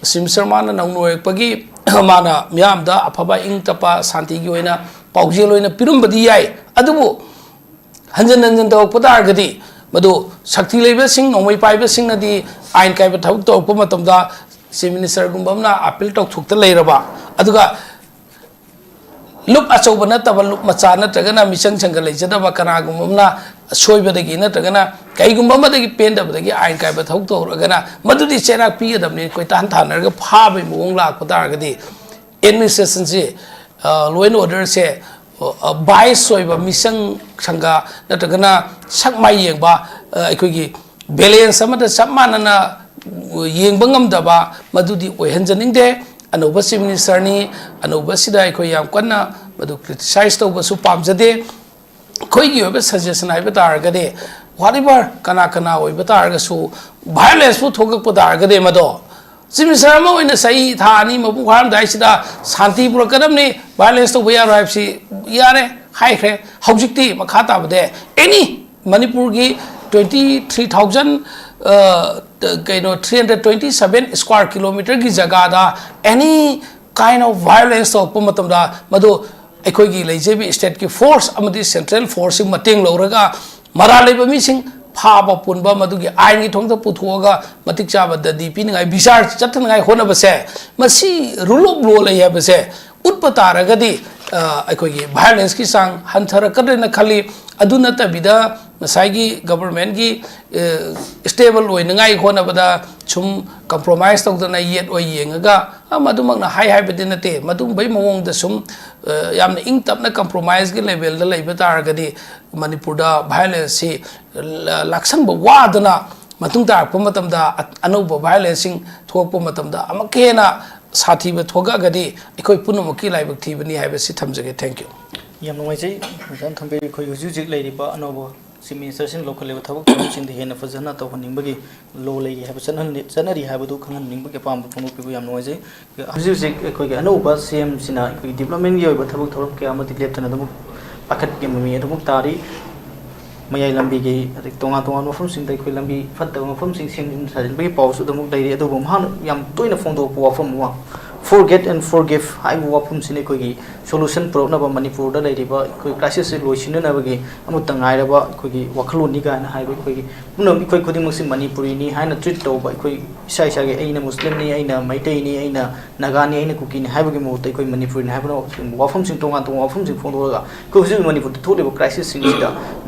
ꯆꯤꯐ ꯃꯤꯅꯤꯁꯇꯔ ꯃꯥꯅ ꯅꯧꯅ ꯑꯣꯏꯔꯛꯄꯒꯤ ꯃꯥꯅ ꯃꯤꯌꯥꯝꯗ ꯑꯐꯕ, ꯏꯪ ꯇꯞꯄ, ꯁꯥꯟꯇꯤꯒꯤ ꯑꯣꯏꯅ ꯄꯥꯎꯖꯦꯜ ꯑꯣꯏꯅ ꯄꯤꯔꯝꯕꯗꯤ ꯌꯥꯏ, ꯑꯗꯨꯕꯨ ꯍꯟꯖꯤꯟ ꯍꯟꯖꯤꯟ ꯇꯧꯔꯛꯄ ꯇꯥꯔꯒꯗꯤ, ꯃꯗꯨ ꯁꯛꯇꯤ ꯂꯩꯕꯁꯤꯡ, ꯅꯣꯡꯃꯩ ꯄꯥꯏꯕꯁꯤꯡꯅꯗꯤ ꯑꯥꯏꯟ ꯀꯥꯏꯕ ꯊꯕꯛ ꯇꯧꯔꯛꯄ ꯃꯇꯝꯗ ꯆꯤꯐ ꯃꯤꯅꯤꯁꯇꯔꯒꯨꯝꯕ ꯑꯃꯅ ꯑꯄꯤꯜ ꯇꯧꯊꯣꯛꯇ ꯂꯩꯔꯕ, ꯑꯗꯨꯒ ꯂꯨꯞ ꯑꯆꯧꯕ ꯅꯠꯇꯕ, ꯂꯨꯞ ꯃꯆꯥ ꯅꯠꯇ꯭ꯔꯒꯅ ꯃꯤꯆꯪ ꯆꯪꯒ ꯂꯩꯖꯗꯕ ꯀꯅꯥꯒꯨꯝꯕ ꯑꯃꯅ ꯑꯁꯣꯏꯕꯗꯒꯤ ꯅꯠꯇ꯭ꯔꯒꯅ ꯀꯩꯒꯨꯝꯕ ꯑꯃꯗꯒꯤ ꯄꯦꯟꯗꯕꯗꯒꯤ ꯑꯥꯏꯟ ꯀꯥꯏꯕ ꯊꯕꯛ ꯇꯧꯔꯛꯑꯒꯅ, ꯃꯗꯨꯗꯤ ꯆꯩꯔꯥꯛ ꯄꯤꯒꯗꯕꯅꯤ꯫ ꯀꯣꯏꯇꯥꯟ ꯊꯥꯅꯔꯒ ꯐꯥꯕꯒꯤ ꯃꯑꯣꯡ ꯂꯥꯛꯄ ꯇꯥꯔꯒꯗꯤ, ꯑꯦꯗꯃꯤꯅꯤꯁꯇ꯭ꯔꯦꯁꯟꯁꯤ, ꯑ, ꯂꯣ ꯑꯦꯟ ꯑꯣꯔꯗꯔꯁꯦ, ꯑ, ꯕꯥꯏꯁ ꯑꯣꯏꯕ, ꯃꯤꯆꯪ ꯁꯪꯒ ꯅꯠꯇ꯭ꯔꯒꯅ ꯁꯛ ꯃꯥꯏ ꯌꯦꯡꯕ, ꯑ, ꯑꯩꯈꯣꯏꯒꯤ ꯕꯦꯂꯦꯟꯁ ꯑꯃꯗ ꯆꯞ ꯃꯥꯟꯅꯅ ꯌꯦꯡꯕ ꯉꯝꯗꯕ, ꯃꯗꯨꯗꯤ ꯑꯣꯏꯍꯟꯖꯅꯤꯡꯗꯦ꯫ ꯑꯅꯧꯕ ꯆꯤꯐ ꯃꯤꯅꯤꯁꯇꯔꯅꯤ, ꯑꯅꯧꯕꯁꯤꯗ ꯑꯩꯈꯣꯏ ꯌꯥꯝ ꯀꯟꯅ ꯃꯗꯨ ꯀ꯭ꯔꯤꯇꯤꯁꯥꯏꯁ ꯇꯧꯕꯁꯨ ꯄꯥꯝꯖꯗꯦ꯫ ꯑꯩꯈꯣꯏꯒꯤ ꯑꯣꯏꯕ ꯁꯖꯦꯁꯟ ꯍꯥꯏꯕ ꯇꯥꯔꯒꯗꯤ, whatever, ꯀꯅꯥ ꯀꯅꯥ ꯑꯣꯏꯕ ꯇꯥꯔꯒꯁꯨ, ꯚꯥꯏꯑꯣꯂꯦꯟꯁꯄꯨ ꯊꯣꯛꯂꯛꯄ ꯇꯥꯔꯒꯗꯤ, ꯃꯗꯣ ꯆꯤꯐ ꯃꯤꯅꯤꯁꯇꯔ ꯑꯃ ꯑꯣꯏꯅ ꯆꯍꯤ ꯊꯥ ꯑꯅꯤ ꯃꯄꯨꯡ ꯐꯥꯔꯝꯗꯥꯏꯁꯤꯗ ꯁꯥꯟꯇꯤ ꯄꯨꯔꯛꯀꯗꯕꯅꯤ, ꯚꯥꯏꯑꯣꯂꯦꯟꯁ ꯇꯧꯕ ꯌꯥꯔꯣꯏ ꯍꯥꯏꯕꯁꯤ ꯌꯥꯔꯦ꯫ ꯍꯥꯏꯈ꯭ꯔꯦ꯫ ꯍꯧꯖꯤꯛꯇꯤ ꯃꯈꯥ ꯇꯥꯕꯗ ꯑꯦꯅꯤ ꯃꯅꯤꯄꯨꯔꯒꯤ twenty three thousand, ꯀꯩꯅꯣ, three hundred twenty seven square kilometerꯒꯤ ꯖꯒꯥꯗ any kind of violence ꯇꯧꯔꯛꯄ ꯃꯇꯝꯗ, ꯃꯗꯨ ꯑꯩꯈꯣꯏꯒꯤ ꯂꯩꯖꯔꯤꯕ stateꯀꯤ force ꯑꯃꯗꯤ central forceꯁꯤꯡ ꯃꯇꯦꯡ ꯂꯧꯔꯒ ꯃꯔꯥꯜ ꯂꯩꯕ ꯃꯤꯁꯤꯡ ꯐꯥꯕ ꯄꯨꯟꯕ, ꯃꯗꯨꯒꯤ ꯑꯥꯏꯟꯒꯤ ꯊꯣꯡꯗ ꯄꯨꯊꯣꯛꯑꯒ ꯃꯇꯤꯛ ꯆꯥꯕ ꯗꯟꯗꯤ ꯄꯤꯅꯤꯡꯉꯥꯏ, ꯕꯤꯆꯥꯔ ꯆꯠꯊꯅꯉꯥꯏ ꯍꯣꯠꯅꯕꯁꯦ, ꯃꯁꯤ rule of law ꯂꯩ ꯍꯥꯏꯕꯁꯦ ꯎꯠꯄ ꯇꯥꯔꯒꯗꯤ, ꯑ, ꯑꯩꯈꯣꯏꯒꯤ violenceꯀꯤ ꯆꯥꯡ ꯍꯟꯊꯔꯛꯀꯗ꯭ꯔꯦꯅ ꯈꯜꯂꯤ꯫ ꯑꯗꯨ ꯅꯠꯇꯕꯤꯗ ꯉꯁꯥꯏꯒꯤ governmentꯀꯤ, ꯑ, stable ꯑꯣꯏꯅꯉꯥꯏ ꯍꯣꯠꯅꯕꯗ ꯁꯨꯝ compromise ꯇꯧꯗꯅ ꯌꯦꯠ ꯑꯣꯏ ꯌꯦꯡꯉꯒ, ꯑ, ꯃꯗꯨꯃꯛꯅ ꯍꯥꯏ ꯍꯥꯏꯕꯗꯤ ꯅꯠꯇꯦ, ꯃꯗꯨꯒꯨꯝꯕꯒꯤ ꯃꯑꯣꯡꯗ ꯁꯨꯝ, ꯑ, ꯌꯥꯝꯅ ꯏꯪ ꯇꯞꯅ compromiseꯀꯤ levelꯗ ꯂꯩꯕ ꯇꯥꯔꯒꯗꯤ ꯃꯅꯤꯄꯨꯔꯗ violenceꯁꯤ ꯂ-, ꯂꯥꯛꯁꯟꯕ ꯋꯥꯗꯅ ꯃꯇꯨꯡ ꯇꯥꯔꯛꯄ ꯃꯇꯝꯗ ꯑ-, ꯑꯅꯧꯕ violenceꯁꯤꯡ ꯊꯣꯛꯂꯛꯄ ꯃꯇꯝꯗ ꯑꯃꯨꯛꯀ ꯍꯦꯟꯅ ꯁꯥꯊꯤꯕ ꯊꯣꯛꯂꯛꯑꯒꯗꯤ ꯑꯩꯈꯣꯏ ꯄꯨꯝꯅꯃꯛꯀꯤ ꯂꯥꯏꯕꯛ ꯊꯤꯕꯅꯤ ꯍꯥꯏꯕꯁꯤ ꯊꯝꯖꯒꯦ꯫ Thank you꯫ ꯌꯥꯝ ꯅꯨꯡꯉꯥꯏꯖꯩ, ꯑꯣꯖꯥꯅ ꯊꯝꯕꯤꯔꯤꯕ ꯑꯩꯈꯣꯏꯒꯤ ꯍꯧꯖꯤꯛ ꯍꯧꯖꯤꯛ ꯂꯩꯔꯤꯕ ꯑꯅꯧꯕ Chief Ministerꯁꯤꯡ ꯂꯧꯈꯠꯂꯤꯕ ꯊꯕꯛ ꯊꯧꯔꯝꯁꯤꯡꯗ ꯍꯦꯟꯅ ꯐꯖꯅ ꯇꯧꯍꯟꯅꯤꯡꯕꯒꯤ ꯂꯣ ꯂꯩꯔꯤ ꯍꯥꯏꯕ, ꯆꯠꯍꯟꯅꯤ-, ꯆꯠꯅꯔꯤ ꯍꯥꯏꯕꯗꯨ ꯈꯪꯍꯟꯅꯤꯡꯕꯒꯤ ꯑꯄꯥꯝꯕ ꯐꯣꯡꯗꯣꯛꯄꯤꯕ ꯌꯥꯝ ꯅꯨꯡꯉꯥꯏꯖꯩ꯫ ꯍꯧꯖꯤꯛ ꯍꯧꯖꯤꯛ ꯑꯩꯈꯣꯏꯒꯤ ꯑꯅꯧꯕ CMꯁꯤꯅ ꯑꯩꯈꯣꯏꯒꯤ developmentꯀꯤ ꯑꯣꯏꯕ ꯊꯕꯛ ꯊꯧꯔꯝ ꯀꯌꯥ ꯑꯃꯗꯤ ꯂꯦꯞꯇꯅ ꯑꯗꯨꯃꯛ ꯄꯥꯏꯈꯠꯄꯒꯤ ꯃꯃꯤ ꯑꯗꯨꯃꯛ ꯇꯥꯔꯤ꯫ ꯃꯌꯥꯏ ꯂꯝꯕꯤꯒꯤ, ꯑꯗꯩ ꯇꯣꯉꯥꯟ ꯇꯣꯉꯥꯟꯕ ꯃꯐꯝꯁꯤꯡꯗ ꯑꯩꯈꯣꯏ ꯂꯝꯕꯤ ꯐꯠꯇꯕ ꯃꯐꯝꯁꯤꯡ ꯁꯦꯝꯖꯤꯟ ꯁꯥꯖꯤꯟꯕꯒꯤ ꯄꯥꯎꯁꯨ ꯑꯗꯨꯃꯛ ꯂꯩꯔꯤ꯫ ꯑꯗꯨꯕꯨ ꯃꯍꯥꯛꯅ ꯌꯥꯝ ꯇꯣꯏꯅ ꯐꯣꯡꯗꯣꯛꯄ ꯋꯥꯐꯝ ꯑꯃ, forget and forgive ꯍꯥꯏꯕ ꯋꯥꯐꯝꯁꯤꯅ ꯑꯩꯈꯣꯏꯒꯤ solution ꯄꯨꯔꯛꯅꯕ ꯃꯅꯤꯄꯨꯔꯗ ꯂꯩꯔꯤꯕ ꯑꯩꯈꯣꯏ crisisꯁꯦ ꯂꯣꯏꯁꯤꯟꯅꯅꯕꯒꯤ ꯑꯃꯠꯇ ꯉꯥꯏꯔꯕ ꯑꯩꯈꯣꯏꯒꯤ ꯋꯥꯈꯜꯂꯣꯟꯅꯤ ꯀꯥꯏꯅ ꯍꯥꯏꯕ, ꯑꯩꯈꯣꯏꯒꯤ ꯄꯨꯝꯅꯃꯛ ꯑꯩꯈꯣꯏ ꯈꯨꯗꯤꯡꯃꯛꯁꯤ ꯃꯅꯤꯄꯨꯔꯤꯅꯤ ꯍꯥꯏꯅ treat ꯇꯧꯕ, ꯑꯩꯈꯣꯏ ꯏꯁꯥ ꯏꯁꯥꯒꯤ, "ꯑꯩꯅ ꯃꯨꯁꯂꯤꯝꯅꯤ, ꯑꯩꯅ ꯃꯩꯇꯩꯅꯤ, ꯑꯩꯅ ꯅꯥꯒꯥꯅꯤ, ꯑꯩꯅ ꯀꯨꯀꯤꯅꯤ" ꯍꯥꯏꯕꯒꯤ ꯃꯍꯨꯠꯇ ꯑꯩꯈꯣꯏ ꯃꯅꯤꯄꯨꯔꯤꯅꯤ ꯍꯥꯏꯕꯅ ꯋꯥꯐꯝꯁꯤꯡ, ꯇꯣꯉꯥꯟ ꯇꯣꯉꯥꯟꯕ ꯋꯥꯐꯝꯁꯤꯡ ꯐꯣꯡꯗꯣꯛꯂꯒ ꯑꯩꯈꯣꯏ ꯍꯧꯖꯤꯛ ꯍꯧꯖꯤꯛ ꯃꯅꯤꯄꯨꯔꯗ ꯊꯣꯛꯂꯤꯕ crisisꯁꯤꯡꯁꯤꯗ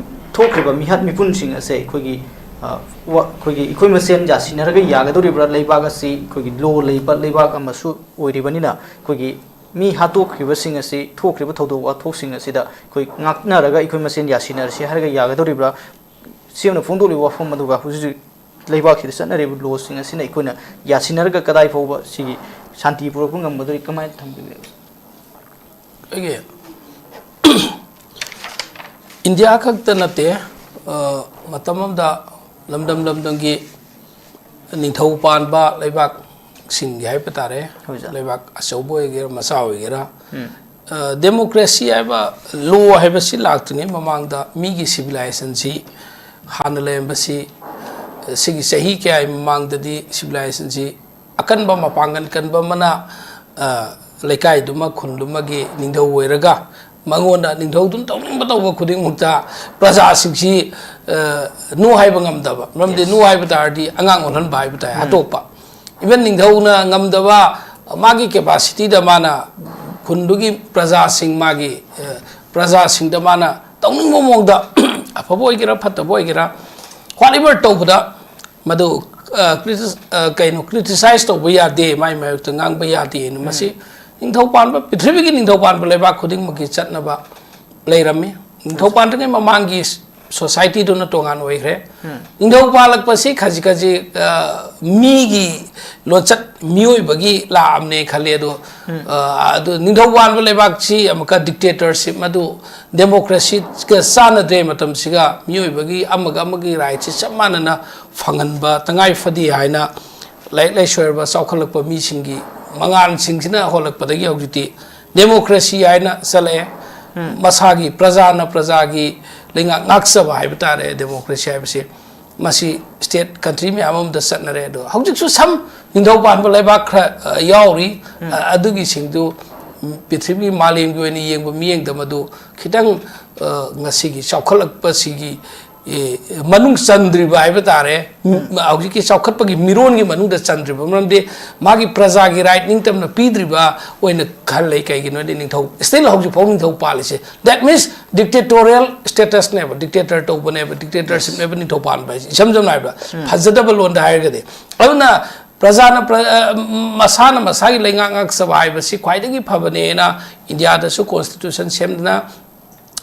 ꯊꯣꯛꯈ꯭ꯔꯤꯕ ꯃꯤꯍꯥꯠ ꯃꯤꯄꯨꯟꯁꯤꯡ ꯑꯁꯦ ꯑꯩꯈꯣꯏꯒꯤ, ꯑ, ꯋꯥ-, ꯑꯩꯈꯣꯏꯒꯤ, ꯑꯩꯈꯣꯏ ꯃꯁꯦꯟ ꯌꯥꯁꯤꯟꯅꯔꯒ ꯌꯥꯒꯗꯧꯔꯤꯕ꯭ꯔꯥ? ꯂꯩꯕꯥꯛ ꯑꯁꯤ ꯑꯩꯈꯣꯏꯒꯤ ꯂꯣ ꯂꯩꯕ ꯂꯩꯕꯥꯛ ꯑꯃꯁꯨ ꯑꯣꯏꯔꯤꯕꯅꯤꯅ ꯑꯩꯈꯣꯏꯒꯤ ꯃꯤ ꯍꯥꯠꯇꯣꯛꯈ꯭ꯔꯤꯕꯁꯤꯡ ꯑꯁꯤ, ꯊꯣꯛꯈ꯭ꯔꯤꯕ ꯊꯧꯗꯣꯛ ꯋꯥꯊꯣꯛꯁꯤꯡ ꯑꯁꯤꯗ ꯑꯩꯈꯣꯏ ꯉꯥꯛꯅꯔꯒ ꯑꯩꯈꯣꯏ ꯃꯁꯦꯟ ꯌꯥꯁꯤꯟꯅꯔꯁꯤ ꯍꯥꯏꯔꯒ ꯌꯥꯒꯗꯧꯔꯤꯕ꯭ꯔꯥ? ꯁꯤ ꯑꯣꯏꯅ ꯐꯣꯡꯗꯣꯛꯂꯤꯕ ꯋꯥꯐꯝ ꯑꯗꯨꯒ ꯍꯧꯖꯤꯛ ꯍꯧꯖꯤꯛ ꯂꯩꯕꯥꯛꯁꯤꯗ ꯆꯠꯅꯔꯤꯕ ꯂꯣꯁꯤꯡ ꯑꯁꯤꯅ ꯑꯩꯈꯣꯏꯅ ꯌꯥꯁꯤꯟꯅꯔꯒ ꯀꯗꯥꯏ ꯐꯥꯎꯕ ꯁꯤꯒꯤ ꯁꯥꯟꯇꯤ ꯄꯨꯔꯛꯄ ꯉꯝꯒꯗꯧꯔꯤ, ꯀꯃꯥꯏꯅ ꯊꯝꯕꯤꯒꯦ? ꯑꯩꯒꯤ ꯏꯟꯗꯤꯌꯥ ꯈꯛꯇ ꯅꯠꯇꯦ, ꯑ, ꯃꯇꯝ ꯑꯃꯗ ꯂꯝꯗꯝ ꯂꯝꯗꯝꯒꯤ ꯅꯤꯡꯊꯧ ꯄꯥꯟꯕ ꯂꯩꯕꯥꯛꯁꯤꯡꯒꯤ ꯍꯥꯏꯕ ꯇꯥꯔꯦ, ꯍꯣꯏ, ꯁꯥꯔ꯫ ꯂꯩꯕꯥꯛ ꯑꯆꯧꯕ ꯑꯣꯏꯒꯦꯔꯥ, ꯃꯆꯥ ꯑꯣꯏꯒꯦꯔꯥ, ꯎꯝ꯫ ꯗꯦꯃꯣꯀ꯭ꯔꯦꯁꯤ ꯍꯥꯏꯕ ꯂꯣ ꯍꯥꯏꯕꯁꯤ ꯂꯥꯛꯇ꯭ꯔꯤꯉꯩ ꯃꯃꯥꯡꯗ ꯃꯤꯒꯤ ꯁꯤꯚꯤꯂꯥꯏꯖꯦꯁꯟꯁꯤ ꯍꯥꯟꯅ ꯂꯩꯔꯝꯕꯁꯤ, ꯁꯤꯒꯤ ꯆꯍꯤ ꯀꯌꯥꯒꯤ ꯃꯃꯥꯡꯗꯗꯤ ꯁꯤꯚꯤꯂꯥꯏꯖꯦꯁꯟꯁꯤ ꯑꯀꯟꯕ, ꯃꯄꯥꯡꯒꯜ ꯀꯟꯕ ꯑꯃꯅ, ꯑ, ꯂꯩꯀꯥꯏꯗꯨꯃ, ꯈꯨꯟꯗꯨꯃꯒꯤ ꯅꯤꯡꯊꯧ ꯑꯣꯏꯔꯒ ꯃꯉꯣꯟꯗ ꯅꯤꯡꯊꯧꯗꯨꯅ ꯇꯧꯅꯤꯡꯕ ꯇꯧꯕ ꯈꯨꯗꯤꯡꯃꯛꯇ ꯄ꯭ꯔꯖꯥꯁꯤꯡꯁꯤ, ꯑ, ꯅꯣ ꯍꯥꯏꯕ ꯉꯝꯗꯕ꯫ ꯃꯔꯝꯗꯤ ꯅꯣ ꯍꯥꯏꯕ ꯇꯥꯔꯗꯤ ꯑꯉꯥꯡ ꯑꯣꯜꯍꯟꯕ ꯍꯥꯏꯕ ꯇꯥꯏ, ꯍꯥꯠꯇꯣꯛꯄ꯫ ꯏꯚꯟ ꯅꯤꯡꯊꯧꯅ ꯉꯝꯗꯕ, ꯃꯥꯒꯤ ꯀꯦꯄꯥꯁꯤꯇꯤꯗ ꯃꯥꯅ ꯈꯨꯟꯗꯨꯒꯤ ꯄ꯭ꯔꯖꯥꯁꯤꯡ, ꯃꯥꯒꯤ, ꯑ, ꯄ꯭ꯔꯖꯥꯁꯤꯡꯗ ꯃꯥꯅ ꯇꯧꯅꯤꯡꯕ ꯃꯑꯣꯡꯗ, ꯑꯐꯕ ꯑꯣꯏꯒꯦꯔꯥ ꯐꯠꯇꯕ ꯑꯣꯏꯒꯦꯔꯥ, whatever ꯇꯧꯕꯗ ꯃꯗꯨ, ꯑ, ꯀ꯭ꯔꯤꯇꯤ-, ꯑ, ꯀꯩꯅꯣ, ꯀ꯭ꯔꯤꯇꯤꯁꯥꯏꯖ ꯇꯧꯕ ꯌꯥꯗꯦ, ꯃꯥꯏ ꯃꯥꯌꯣꯛꯇ ꯉꯥꯡꯕ ꯌꯥꯗꯦꯅ꯫ ꯃꯁꯤ ꯅꯤꯡꯊꯧ ꯄꯥꯟꯕ, ꯄ꯭ꯔꯤꯊꯤꯕꯤꯒꯤ ꯅꯤꯡꯊꯧ ꯄꯥꯟꯕ ꯂꯩꯕꯥꯛ ꯈꯨꯗꯤꯡꯃꯛꯀꯤ ꯆꯠꯅꯕ ꯂꯩꯔꯝꯃꯤ꯫ ꯅꯤꯡꯊꯧ ꯄꯥꯟꯗ꯭ꯔꯤꯉꯩ ꯃꯃꯥꯡꯒꯤ ꯁꯣꯁꯥꯏꯇꯤꯗꯨꯅ ꯇꯣꯉꯥꯟ ꯑꯣꯏꯈ꯭ꯔꯦ꯫ ꯅꯤꯡꯊꯧ ꯄꯥꯜꯂꯛꯄꯁꯤ ꯈꯖꯤꯛ ꯈꯖꯤꯛ, ꯑ, ꯃꯤꯒꯤ ꯂꯣꯟꯆꯠ, ꯃꯤꯑꯣꯏꯕꯒꯤ ꯂꯥꯛꯑꯝꯅꯦ ꯈꯜꯂꯦ꯫ ꯑꯗꯣ, ꯑ, ꯑꯗꯨ ꯅꯤꯡꯊꯧ ꯄꯥꯟꯕ ꯂꯩꯕꯥꯛꯁꯤ ꯑꯃꯨꯛꯀ ꯗꯤꯛꯇꯦꯇꯔꯁꯤꯞ, ꯃꯗꯨ ꯗꯦꯃꯣꯀ꯭ꯔꯦꯁꯤꯒ ꯆꯥꯟꯅꯗ꯭ꯔꯦ꯫ ꯃꯇꯝꯁꯤꯒ ꯃꯤꯑꯣꯏꯕꯒꯤ ꯑꯃꯒ ꯑꯃꯒꯤ ꯔꯥꯏꯠꯁꯤ ꯆꯞ ꯃꯥꯟꯅꯅ ꯐꯪꯍꯟꯕ ꯇꯉꯥꯏ ꯐꯗꯦ ꯍꯥꯏꯅ ꯂꯥꯏꯔꯤꯛ ꯂꯥꯏꯁꯨ ꯍꯩꯔꯕ ꯆꯥꯎꯈꯠꯂꯛꯄ ꯃꯤꯁꯤꯡꯒꯤ ꯃꯉꯥꯜꯁꯤꯡꯁꯤꯅ ꯍꯣꯜꯂꯛꯄꯗꯒꯤ ꯍꯧꯖꯤꯛꯇꯤ ꯗꯦꯃꯣꯀ꯭ꯔꯦꯁꯤ ꯍꯥꯏꯅ ꯆꯠꯂꯛꯑꯦ꯫ ꯃꯁꯥꯒꯤ ꯄ꯭ꯔꯖꯥꯅ ꯄ꯭ꯔꯖꯥꯒꯤ ꯂꯩꯉꯥꯛ ꯉꯥꯛꯆꯕ ꯍꯥꯏꯕ ꯇꯥꯔꯦ ꯗꯦꯃꯣꯀ꯭ꯔꯦꯁꯤ ꯍꯥꯏꯕꯁꯤ꯫ ꯃꯁꯤ ꯁ꯭ꯇꯦꯠ ꯀꯟꯇ꯭ꯔꯤ ꯃꯌꯥꯝ ꯑꯃꯗ ꯆꯠꯅꯔꯦ꯫ ꯑꯗꯣ ꯍꯧꯖꯤꯛꯁꯨ ꯁꯝ ꯅꯤꯡꯊꯧ ꯄꯥꯟꯕ ꯂꯩꯕꯥꯛ ꯈꯔ, ꯑ, ꯌꯥꯎꯔꯤ꯫ ꯑ, ꯑꯗꯨꯒꯤꯁꯤꯡꯗꯨ, ꯎꯝ, ꯄ꯭ꯔꯤꯊꯤꯕꯤ ꯃꯥꯂꯦꯝꯒꯤ ꯑꯣꯏꯅ ꯌꯦꯡꯕ ꯃꯤꯠꯌꯦꯡꯗ ꯃꯗꯨ ꯈꯤꯇꯪ, ꯑ, ꯉꯁꯤꯒꯤ ꯆꯥꯎꯈꯠꯂꯛꯄꯁꯤꯒꯤ, ꯑꯦ, ꯃꯅꯨꯡ ꯆꯟꯗ꯭ꯔꯤꯕ ꯍꯥꯏꯕ ꯇꯥꯔꯦ꯫ ꯎꯝ, ꯍꯧꯖꯤꯛꯀꯤ ꯆꯥꯎꯈꯠꯄꯒꯤ ꯃꯤꯔꯣꯟꯒꯤ ꯃꯅꯨꯡꯗ ꯆꯟꯗ꯭ꯔꯤꯕ, ꯃꯔꯝꯗꯤ ꯃꯥꯒꯤ ꯄ꯭ꯔꯖꯥꯒꯤ ꯔꯥꯏꯠ ꯅꯤꯡꯇꯝꯅ ꯄꯤꯗ꯭ꯔꯤꯕ ꯑꯣꯏꯅ ꯈꯜꯂꯦ꯫ ꯀꯩꯒꯤꯅꯣꯗꯤ ꯅꯤꯡꯊꯧ, still ꯍꯧꯖꯤꯛ ꯐꯥꯎ ꯅꯤꯡꯊꯧ ꯄꯥꯜꯂꯤꯁꯦ, that means dictatorial status ꯅꯦꯕ, ꯗꯤꯛꯇꯦꯇꯔ ꯇꯧꯕꯅꯦꯕ, ꯗꯤꯛꯇꯦꯇꯔꯁꯤꯞꯅꯦꯕ ꯅꯤꯡꯊꯧ ꯄꯥꯟꯕ ꯍꯥꯏꯁꯦ, ꯏꯁꯝ ꯁꯝꯅ ꯍꯥꯏꯕꯗ꯫ ꯐꯖꯗꯕ ꯂꯣꯟꯗ ꯍꯥꯏꯔꯒꯗꯤ꯫ ꯑꯗꯨꯅ ꯄ꯭ꯔꯖꯥꯅ ꯄ꯭ꯔ-, ꯑ, ꯃꯁꯥꯅ ꯃꯁꯥꯒꯤ ꯂꯩꯉꯥꯛ ꯉꯥꯛꯆꯕ ꯍꯥꯏꯕꯁꯤ ꯈ꯭ꯋꯥꯏꯗꯒꯤ ꯐꯕꯅꯦꯅ ꯏꯟꯗꯤꯌꯥꯗꯁꯨ ꯀꯣꯟꯁꯇꯤꯇ꯭ꯌꯨꯁꯟ ꯁꯦꯝꯗꯅ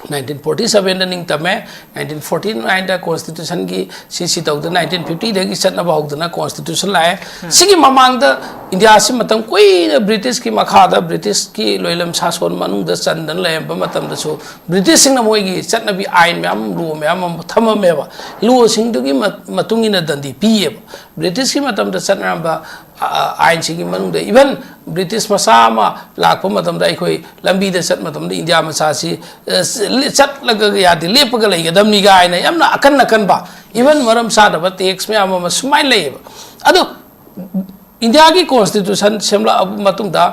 ꯅꯥꯏꯟꯇꯤꯟ ꯐꯣꯔꯇꯤ ꯁꯕꯦꯟꯗ ꯅꯤꯡꯇꯝꯃꯦ꯫ ꯅꯥꯏꯟꯇꯤꯟ ꯐꯣꯔꯇꯤ ꯅꯥꯏꯟꯗ ꯀꯣꯟꯁꯇꯤꯇ꯭ꯌꯨꯁꯟꯒꯤ ꯁꯤ, ꯁꯤ ꯇꯧꯗꯅ ꯅꯥꯏꯟꯇꯤꯟ ꯐꯤꯐꯇꯤꯗꯒꯤ ꯆꯠꯅꯕ ꯍꯧꯗꯅ ꯀꯣꯟꯁꯇꯤꯇ꯭ꯌꯨꯁꯟ ꯂꯥꯛꯑꯦ꯫ ꯁꯤꯒꯤ ꯃꯃꯥꯡꯗ ꯏꯟꯗꯤꯌꯥꯁꯤ ꯃꯇꯝ ꯀꯨꯏꯅ ꯕ꯭ꯔꯤꯇꯤꯁꯀꯤ ꯃꯈꯥꯗ, ꯕ꯭ꯔꯤꯇꯤꯁꯀꯤ ꯂꯣꯏꯂꯝ ꯁꯥꯁꯣꯟ ꯃꯅꯨꯡꯗ ꯆꯟꯗꯅ ꯂꯩꯔꯝꯕ ꯃꯇꯝꯗꯁꯨ, ꯕ꯭ꯔꯤꯇꯤꯁꯁꯤꯡꯅ ꯃꯣꯏꯒꯤ ꯆꯠꯅꯕꯤ ꯑꯥꯏꯟ ꯃꯌꯥꯝ ꯑꯃ, ꯂꯣ ꯃꯌꯥꯝ ꯑꯃ ꯊꯝꯃꯝꯃꯦꯕ꯫ ꯂꯣꯁꯤꯡꯗꯨꯒꯤ ꯃ-, ꯃꯇꯨꯡ ꯏꯟꯅ ꯗꯟꯗꯤ ꯄꯤꯌꯦꯕ꯫ ꯕ꯭ꯔꯤꯇꯤꯁꯀꯤ ꯃꯇꯝꯗ ꯆꯠꯅꯔꯝꯕ, ꯑ, ꯑꯥꯏꯟꯁꯤꯡꯒꯤ ꯃꯅꯨꯡꯗ, even ꯕ꯭ꯔꯤꯇꯤꯁ ꯃꯆꯥ ꯑꯃ ꯂꯥꯛꯄ ꯃꯇꯝꯗ, ꯑꯩꯈꯣꯏ ꯂꯝꯕꯤꯗ ꯆꯠꯄ ꯃꯇꯝꯗ, "ꯏꯟꯗꯤꯌꯥ ꯃꯆꯥꯁꯤ, ꯑ, ꯆꯠꯂꯒ ꯌꯥꯗꯦ, ꯂꯦꯞꯄꯒ ꯂꯩꯒꯗꯕꯅꯤ" ꯀꯥꯏꯅ ꯌꯥꯝꯅ ꯑꯀꯟ ꯑꯀꯟꯕ, even ꯃꯔꯝ ꯆꯥꯗꯕ ꯇꯦꯛꯁ ꯃꯌꯥꯝ ꯑꯃ ꯁꯨꯃꯥꯏꯅ ꯂꯩꯌꯦꯕ꯫ ꯑꯗꯣ ꯏꯟꯗꯤꯌꯥꯒꯤ ꯀꯣꯟꯁꯇꯤꯇ꯭ꯌꯨꯁꯟ ꯁꯦꯝꯂꯛꯑꯕ ꯃꯇꯨꯡꯗ,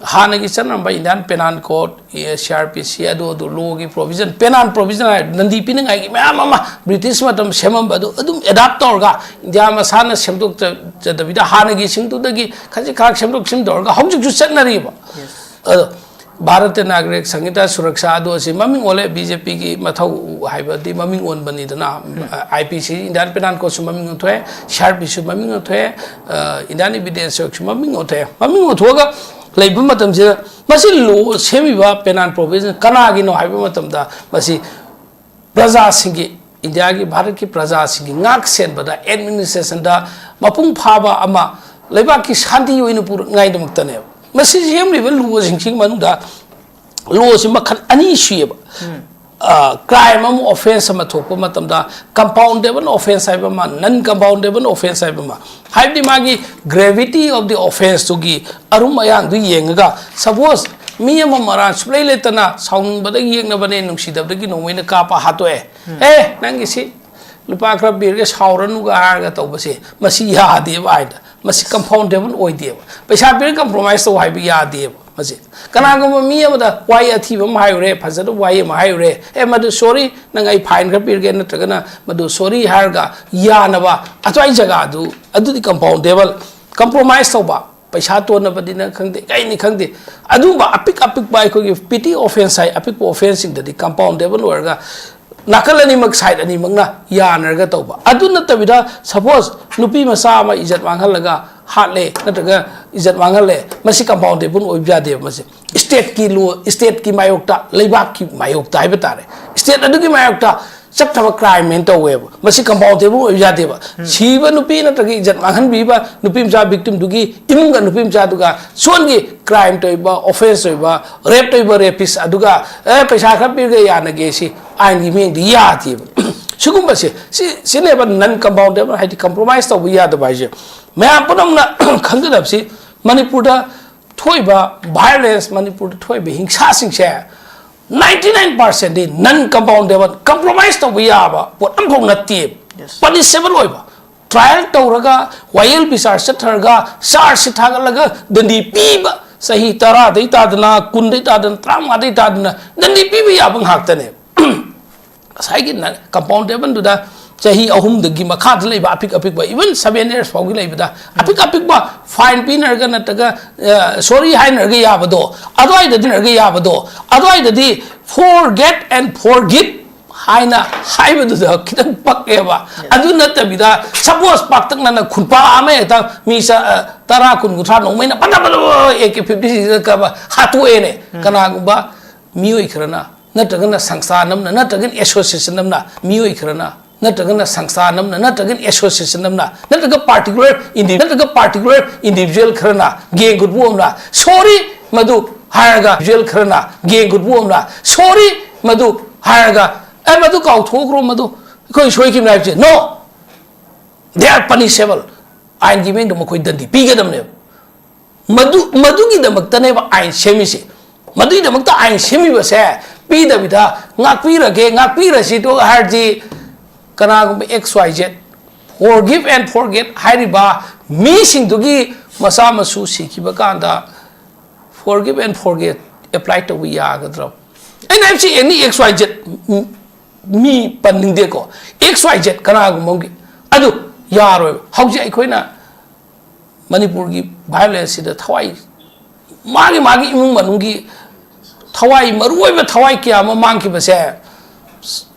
ꯍꯥꯟꯅꯒꯤ ꯆꯠꯅꯔꯝꯕ Indian penal code, C R P ꯁꯤ, ꯑꯗꯨ, ꯑꯗꯨ, ꯂꯣꯒꯤ ꯄ꯭ꯔꯣꯚꯤꯖꯟ, ꯄꯦꯅꯥꯜ ꯄ꯭ꯔꯣꯚꯤꯖꯟ ꯍꯥꯏ, ꯗꯟꯗꯤ ꯄꯤꯅꯤꯡꯉꯥꯏꯒꯤ ꯃꯌꯥꯝ ꯑꯃ ꯕ꯭ꯔꯤꯇꯤꯁ ꯃꯇꯝ ꯁꯦꯝꯃꯝꯕ ꯑꯗꯨ ꯑꯗꯨꯝ ꯑꯦꯗꯥꯞ ꯇꯧꯔꯒ, ꯏꯟꯗꯤꯌꯥ ꯃꯁꯥꯅ ꯁꯦꯝꯗꯣꯛꯆꯗꯕꯤꯗ, ꯍꯥꯟꯅꯒꯤꯁꯤꯡꯗꯨꯗꯒꯤ ꯈꯖꯤꯛ ꯈꯔ ꯁꯦꯝꯗꯣꯛ ꯁꯦꯝꯗꯣꯛ ꯇꯧꯔꯒ ꯍꯧꯖꯤꯛꯁꯨ ꯆꯠꯅꯔꯤꯕ꯫ ꯑꯗꯣ ꯚꯥꯔꯠꯇ ꯅꯥꯒꯔꯤꯛ ꯁꯪꯍꯤꯇꯥ ꯁꯨꯔꯛꯁꯥ ꯑꯗꯨ ꯑꯁꯤ ꯃꯃꯤꯡ ꯑꯣꯜꯂꯦ, ꯕꯤ ꯖꯦ ꯄꯤꯒꯤ ꯃꯊꯧ ꯍꯥꯏꯕꯗꯤ ꯃꯃꯤꯡ ꯑꯣꯟꯕꯅꯤꯗꯅ꯫ ꯑꯥꯏ ꯄꯤ ꯁꯤ, ꯏꯟꯗꯤꯌꯥꯟ ꯄꯦꯅꯥꯜ ꯀꯣꯗꯁꯨ ꯃꯃꯤꯡ ꯑꯣꯟꯊꯣꯛꯑꯦ, ꯁꯤ ꯑꯥꯔ ꯄꯤꯁꯨ ꯃꯃꯤꯡ ꯑꯣꯟꯊꯣꯛꯑꯦ, ꯑ, ꯏꯟꯗꯤꯌꯥꯟ ꯏꯚꯤꯗꯦꯟꯁ ꯑꯦꯛꯁꯨ ꯃꯃꯤꯡ ꯑꯣꯟꯊꯣꯛꯑꯦ꯫ ꯃꯃꯤꯡ ꯑꯣꯟꯊꯣꯛꯑꯒ ꯂꯩꯕ ꯃꯇꯝꯁꯤꯗ, ꯃꯁꯤ ꯂꯣ ꯁꯦꯝꯃꯤꯕ ꯄꯦꯅꯥꯜ ꯄ꯭ꯔꯣꯚꯤꯖꯟ ꯀꯅꯥꯒꯤꯅꯣ ꯍꯥꯏꯕ ꯃꯇꯝꯗ, ꯃꯁꯤ ꯄ꯭ꯔꯖꯥꯁꯤꯡꯒꯤ, ꯏꯟꯗꯤꯌꯥꯒꯤ, ꯚꯥꯔꯠꯀꯤ ꯄ꯭ꯔꯖꯥꯁꯤꯡꯒꯤ ꯉꯥꯛ ꯁꯦꯟꯕꯗ, ꯑꯦꯗꯃꯤꯅꯤꯁꯇ꯭ꯔꯦꯁꯟꯗ ꯃꯄꯨꯡ ꯐꯥꯕ ꯑꯃ, ꯂꯩꯕꯥꯛꯀꯤ ꯁꯥꯟꯇꯤ ꯑꯣꯏꯅ ꯄꯨꯔꯛꯅꯉꯥꯏꯗꯃꯛꯇꯅꯦꯕ꯫ ꯃꯁꯤ ꯁꯦꯝꯂꯤꯕ ꯂꯣꯁꯤꯡꯁꯤꯒꯤ ꯃꯅꯨꯡꯗ ꯂꯣꯁꯤ ꯃꯈꯜ ꯑꯅꯤ ꯁꯨꯏꯌꯦꯕ꯫ ꯀ꯭ꯔꯥꯏꯝ ꯑꯃ, ꯑꯣꯐꯦꯟꯁ ꯑꯃ ꯊꯣꯛꯄ ꯃꯇꯝꯗ, ꯀꯝꯄꯥꯎꯟꯗꯦꯕꯜ ꯑꯣꯐꯦꯟꯁ ꯍꯥꯏꯕ ꯑꯃ, ꯅꯟ ꯀꯝꯄꯥꯎꯟꯗꯦꯕꯜ ꯑꯣꯐꯦꯟꯁ ꯍꯥꯏꯕ ꯑꯃ꯫ ꯍꯥꯏꯕꯗꯤ ꯃꯥꯒꯤ gravity of the offenceꯇꯨꯒꯤ ꯑꯔꯨꯝ ꯑꯌꯥꯡꯗꯨ ꯌꯦꯡꯉꯒ, ꯁꯄꯣꯁ ꯃꯤ ꯑꯃ ꯃꯔꯥꯜ ꯁꯨꯛꯂꯩ ꯂꯩꯇꯅ ꯁꯥꯎꯅꯤꯡꯕꯗꯒꯤ ꯌꯦꯛꯅꯕꯅꯦ, ꯅꯨꯡꯁꯤꯗꯕꯗꯒꯤ ꯅꯣꯡꯃꯩꯅ ꯀꯥꯞꯄ ꯍꯥꯠꯇꯣꯛꯑꯦ꯫ "ꯑꯦ, ꯅꯪꯒꯤꯁꯤ ꯂꯨꯄꯥ ꯈꯔ ꯄꯤꯔꯒ ꯁꯥꯎꯔꯅꯨꯒ" ꯍꯥꯏꯔꯒ ꯇꯧꯕꯁꯦ, ꯃꯁꯤ ꯌꯥꯗꯦꯕ ꯑꯥꯏꯟꯗ꯫ ꯃꯁꯤ ꯀꯝꯄꯥꯎꯟꯗꯦꯕꯜ ꯑꯣꯏꯗꯦꯕ꯫ ꯄꯩꯁꯥ ꯄꯤꯔꯒ ꯀꯝꯄ꯭ꯔꯣꯃꯥꯏꯁ ꯇꯧ ꯍꯥꯏꯕ ꯌꯥꯗꯦꯕ꯫ ꯃꯁꯤ ꯀꯅꯥꯒꯨꯝꯕ ꯃꯤ ꯑꯃꯗ ꯋꯥꯍꯩ ꯑꯊꯤꯕ ꯑꯃ ꯍꯥꯏꯔꯨꯔꯦ, ꯐꯖꯗꯕ ꯋꯥꯍꯩ ꯑꯃ ꯍꯥꯏꯔꯨꯔꯦ, "ꯑꯦ, ꯃꯗꯨ ꯁꯣꯔꯤ, ꯅꯪ ꯑꯩ ꯐꯥꯏꯟ ꯈꯔ ꯄꯤꯔꯒꯦ", ꯅꯠꯇ꯭ꯔꯒꯅ "ꯃꯗꯨ ꯁꯣꯔꯤ" ꯍꯥꯏꯔꯒ ꯌꯥꯅꯕ ꯑꯗꯨꯋꯥꯏ ꯖꯒꯥꯗꯨ, ꯑꯗꯨꯗꯤ ꯀꯝꯄꯥꯎꯟꯗꯦꯕꯜ꯫ ꯀꯝꯄ꯭ꯔꯣꯃꯥꯏꯁ ꯇꯧꯕ, ꯄꯩꯁꯥ ꯇꯣꯟꯅꯕꯗꯤꯅ ꯈꯪꯗꯦ, ꯀꯩꯅꯤ ꯈꯪꯗꯦ, ꯑꯗꯨꯒꯨꯝꯕ ꯑꯄꯤꯛ ꯑꯄꯤꯛꯄ ꯑꯩꯈꯣꯏꯒꯤ ꯄꯤꯇꯤ ꯑꯣꯐꯦꯟꯁ ꯍꯥꯏ, ꯑꯄꯤꯛꯄ ꯑꯣꯐꯦꯟꯁꯁꯤꯡꯗꯗꯤ ꯀꯝꯄꯥꯎꯟꯗꯦꯕꯜ ꯑꯣꯏꯔꯒ ꯅꯥꯀꯜ ꯑꯅꯤꯃꯛ, ꯁꯥꯏꯠ ꯑꯅꯤꯃꯛꯅ ꯌꯥꯅꯔꯒ ꯇꯧꯕ꯫ ꯑꯗꯨ ꯅꯠꯇꯕꯤꯗ, ꯁꯄꯣꯁ ꯅꯨꯄꯤ ꯃꯆꯥ ꯑꯃ ꯏꯖꯠ ꯃꯥꯡꯍꯜꯂꯒ ꯍꯥꯠꯂꯦ, ꯅꯠꯇ꯭ꯔꯒ ꯏꯖꯠ ꯃꯥꯡꯍꯜꯂꯦ, ꯃꯁꯤ ꯀꯝꯄꯥꯎꯟꯗꯦꯕꯜ ꯑꯣꯏꯕ ꯌꯥꯗꯦꯕ꯫ ꯃꯁꯤ ꯁ꯭ꯇꯦꯠꯀꯤ ꯂꯣ, ꯁ꯭ꯇꯦꯠꯀꯤ ꯃꯥꯌꯣꯛꯇ, ꯂꯩꯕꯥꯛꯀꯤ ꯃꯥꯌꯣꯛꯇ ꯍꯥꯏꯕ ꯇꯥꯔꯦ, ꯁ꯭ꯇꯦꯠ ꯑꯗꯨꯒꯤ ꯃꯥꯌꯣꯛꯇ ꯆꯠꯇꯕ ꯀ꯭ꯔꯥꯏꯝ ꯍꯥꯏꯅ ꯇꯧꯋꯦꯕ꯫ ꯃꯁꯤ ꯀꯝꯄꯥꯎꯟꯗꯦꯕꯜ ꯑꯣꯏꯕ ꯌꯥꯗꯦꯕ꯫ ꯁꯤꯕ ꯅꯨꯄꯤ ꯅꯠꯇ꯭ꯔꯒ ꯏꯖꯠ ꯃꯥꯡꯍꯟꯕꯤꯕ ꯅꯨꯄꯤ ꯃꯆꯥ ꯚꯤꯛꯇꯤꯝꯗꯨꯒꯤ ꯏꯃꯨꯡꯒ ꯅꯨꯄꯤ ꯃꯆꯥꯗꯨꯒ ꯁꯣꯟꯒꯤ ꯀ꯭ꯔꯥꯏꯝ ꯇꯧꯔꯤꯕ, ꯑꯣꯐꯦꯟꯁ ꯇꯧꯔꯤꯕ, ꯔꯦꯞ ꯇꯧꯔꯤꯕ ꯔꯦꯄꯤꯁ ꯑꯗꯨꯒ ꯑꯦ ꯄꯩꯁꯥ ꯈꯔ ꯄꯤꯔꯒ ꯌꯥꯅꯒꯦ ꯁꯤ ꯑꯥꯏꯟꯒꯤ ꯃꯤꯠꯌꯦꯡꯗ ꯌꯥꯗꯦꯕ꯫ ꯁꯤꯒꯨꯝꯕꯁꯦ ꯁꯤ ꯁꯤꯅꯦꯕ ꯅꯟ ꯀꯝꯄꯥꯎꯟꯗꯦꯕꯜ ꯍꯥꯏꯗꯤ ꯀꯝꯄ꯭ꯔꯣꯃꯥꯏꯁ ꯇꯧꯕ ꯌꯥꯗꯕ ꯍꯥꯏꯁꯦ꯫ ꯃꯌꯥꯝ ꯄꯨꯝꯅꯃꯛꯅ ꯈꯪꯒꯗꯕꯁꯤ ꯃꯅꯤꯄꯨꯔꯗ ꯊꯣꯛꯏꯕ ꯚꯥꯏꯑꯣꯂꯦꯟꯁ, ꯃꯅꯤꯄꯨꯔꯗ ꯊꯣꯛꯏꯕ ꯍꯤꯡꯁꯥꯁꯤꯡꯁꯦ ꯅꯥꯏꯟꯇꯤ ꯅꯥꯏꯟ ꯄꯥꯔꯁꯦꯟꯗꯤ ꯅꯟ ꯀꯝꯄꯥꯎꯟꯗꯦꯕꯜ, ꯀꯝꯄ꯭ꯔꯣꯃꯥꯏꯁ ꯇꯧꯕ ꯌꯥꯕ ꯄꯣꯠ ꯑꯃꯐꯥꯎ ꯅꯠꯇꯦ꯫ ꯄꯅꯤꯁꯦꯕꯜ ꯑꯣꯏꯕ꯫ ꯇ꯭ꯔꯥꯏꯌꯦꯜ ꯇꯧꯔꯒ ꯋꯥꯌꯦꯜ ꯕꯤꯆꯥꯔ ꯆꯠꯊꯔꯒ ꯆꯥꯔꯖꯁꯤ ꯊꯥꯒꯠꯂꯒ ꯗꯟꯗꯤ ꯄꯤꯕ, ꯆꯍꯤ ꯇꯔꯥꯗꯩ ꯇꯥꯗꯅ, ꯀꯨꯟꯗꯩ ꯇꯥꯗꯅ, ꯇꯔꯥꯃꯉꯥꯗꯩ ꯇꯥꯗꯅ ꯗꯟꯗꯤ ꯄꯤꯕ ꯌꯥꯕ ꯉꯥꯛꯇꯅꯦ꯫ ꯉꯁꯥꯏꯒꯤ ꯀꯝꯄꯥꯎꯟꯗꯦꯕꯜꯗꯨꯗ ꯆꯍꯤ ꯑꯍꯨꯝꯗꯒꯤ ꯃꯈꯥꯗ ꯂꯩꯕ ꯑꯄꯤꯛ ꯑꯄꯤꯛꯄ, ꯏꯚꯟ ꯁꯚꯦꯟ ꯌꯔꯁ ꯐꯥꯎꯒꯤ ꯂꯩꯕꯗ ꯑꯄꯤꯛ ꯑꯄꯤꯛꯄ ꯐꯥꯏꯟ ꯄꯤꯅꯔꯒ ꯅꯠꯇ꯭ꯔꯒ ꯁꯣꯔꯤ ꯍꯥꯏꯅꯔꯒ ꯌꯥꯕꯗꯣ, ꯑꯗꯨꯋꯥꯏꯗꯗꯤ ꯅꯔꯒ ꯌꯥꯕꯗꯣ, ꯑꯗꯨꯋꯥꯏꯗꯗꯤ ꯐꯣꯔ ꯒꯦꯠ ꯑꯦꯟ ꯐꯣꯔ ꯒꯤꯞ ꯍꯥꯏꯅ ꯍꯥꯏꯕꯗꯨꯗ ꯈꯤꯇꯪ ꯄꯛꯑꯦꯕ꯫ ꯑꯗꯨ ꯅꯠꯇꯕꯤꯗ ꯁꯄꯣꯁ ꯄꯥꯛꯇꯛꯅꯅ ꯈꯨꯟꯄꯥ ꯑꯃ ꯍꯦꯛꯇ ꯃꯤ ꯆ-, ꯑ, ꯇꯔꯥ, ꯀꯨꯟ, ꯀꯨꯟꯊ꯭ꯔꯥ ꯅꯣꯡꯃꯩꯅ ꯄꯠ ꯄꯠ ꯄꯠ ꯄꯠ ꯑꯦ ꯀꯦ ꯐꯤꯐꯇꯤ ꯁꯤꯛꯁꯇ ꯀꯥꯞꯄ ꯍꯥꯠꯇꯣꯛꯑꯦꯅꯦ꯫ ꯀꯅꯥꯒꯨꯝꯕ ꯃꯤꯑꯣꯏ ꯈꯔꯅ ꯅꯠꯇ꯭ꯔꯒꯅ ꯁꯪꯁꯊꯥꯟ ꯑꯃꯅ ꯅꯠꯇ꯭ꯔꯒꯅ ꯑꯦꯁꯣꯁꯤꯌꯦꯁꯟ ꯑꯃꯅ ꯃꯤꯑꯣꯏ ꯈꯔꯅ ꯅꯠꯇ꯭ꯔꯒꯅ ꯁꯪꯁꯊꯥꯟ ꯑꯃꯅ ꯅꯠꯇ꯭ꯔꯒꯅ ꯑꯦꯁꯣꯁꯤꯌꯦꯁꯟ ꯑꯃꯅ ꯅꯠꯇ꯭ꯔꯒ ꯄꯥꯔꯇꯤꯀꯨꯂꯔ ꯏꯟꯗꯤ-, ꯅꯠꯇ꯭ꯔꯒ ꯄꯥꯔꯇꯤꯀꯨꯂꯔ ꯏꯟꯗꯤꯚꯤꯖꯨꯋꯦꯜ ꯈꯔꯅ ꯒꯦꯡ ꯒꯨꯠꯕꯨ ꯑꯃꯅ ꯁꯣꯔꯤ ꯃꯗꯨ ꯍꯥꯏꯔꯒ, ꯏꯟꯗꯤꯚꯤꯖꯨꯋꯦꯜ ꯈꯔꯅ ꯒꯦꯡ ꯒꯨꯠꯕꯨ ꯑꯃꯅ ꯁꯣꯔꯤ ꯃꯗꯨ ꯍꯥꯏꯔꯒ, ꯑꯦ, ꯃꯗꯨ ꯀꯥꯎꯊꯣꯛꯈ꯭ꯔꯣ, ꯃꯗꯨ ꯑꯩꯈꯣꯏ ꯁꯣꯏꯈꯤꯕꯅꯤ ꯍꯥꯏꯕꯁꯦ, no, they are punishable꯫ ꯑꯥꯏꯟꯒꯤ ꯃꯤꯠꯌꯦꯡꯗ ꯃꯈꯣꯏ ꯗꯟꯗꯤ ꯄꯤꯒꯗꯕꯅꯦꯕ꯫ ꯃꯗꯨ, ꯃꯗꯨꯒꯤꯗꯃꯛꯇꯅꯦꯕ ꯑꯥꯏꯟ ꯁꯦꯝꯃꯤꯁꯦ꯫ ꯃꯗꯨꯒꯤꯗꯃꯛꯇ ꯑꯥꯏꯟ ꯁꯦꯝꯃꯤꯕꯁꯦ ꯄꯤꯗꯕꯤꯗ ꯉꯥꯛꯄꯤꯔꯒꯦ, ꯉꯥꯛꯄꯤꯔꯁꯤꯗꯣ ꯍꯥꯏꯔꯗꯤ ꯀꯅꯥꯒꯨꯝꯕ X Y Z, forgive and forget ꯍꯥꯏꯔꯤꯕ ꯃꯤꯁꯤꯡꯗꯨꯒꯤ ꯃꯆꯥ ꯃꯁꯨ ꯁꯤꯈꯤꯕ ꯀꯥꯟꯗ forgive and forget apply ꯇꯧꯕ ꯌꯥꯒꯗ꯭ꯔꯣ? ꯑꯩꯅ ꯍꯥꯏꯕꯁꯤ any X Y Z, ꯃꯤ ꯄꯟꯅꯤꯡꯗꯦꯀꯣ, X Y Z ꯀꯅꯥꯒꯨꯝꯕ ꯑꯃꯒꯤ ꯑꯗꯨ ꯌꯥꯔꯣꯏꯕ꯫ ꯍꯧꯖꯤꯛ ꯑꯩꯈꯣꯏꯅ ꯃꯅꯤꯄꯨꯔꯒꯤ ꯚꯥꯏꯑꯣꯂꯦꯟꯁꯁꯤꯗ ꯊꯋꯥꯏ, ꯃꯥꯒꯤ ꯃꯥꯒꯤ ꯏꯃꯨꯡ ꯃꯅꯨꯡꯒꯤ ꯊꯋꯥꯏ, ꯃꯔꯨꯑꯣꯏꯕ ꯊꯋꯥꯏ ꯀꯌꯥ ꯑꯃ ꯃꯥꯡꯈꯤꯕꯁꯦ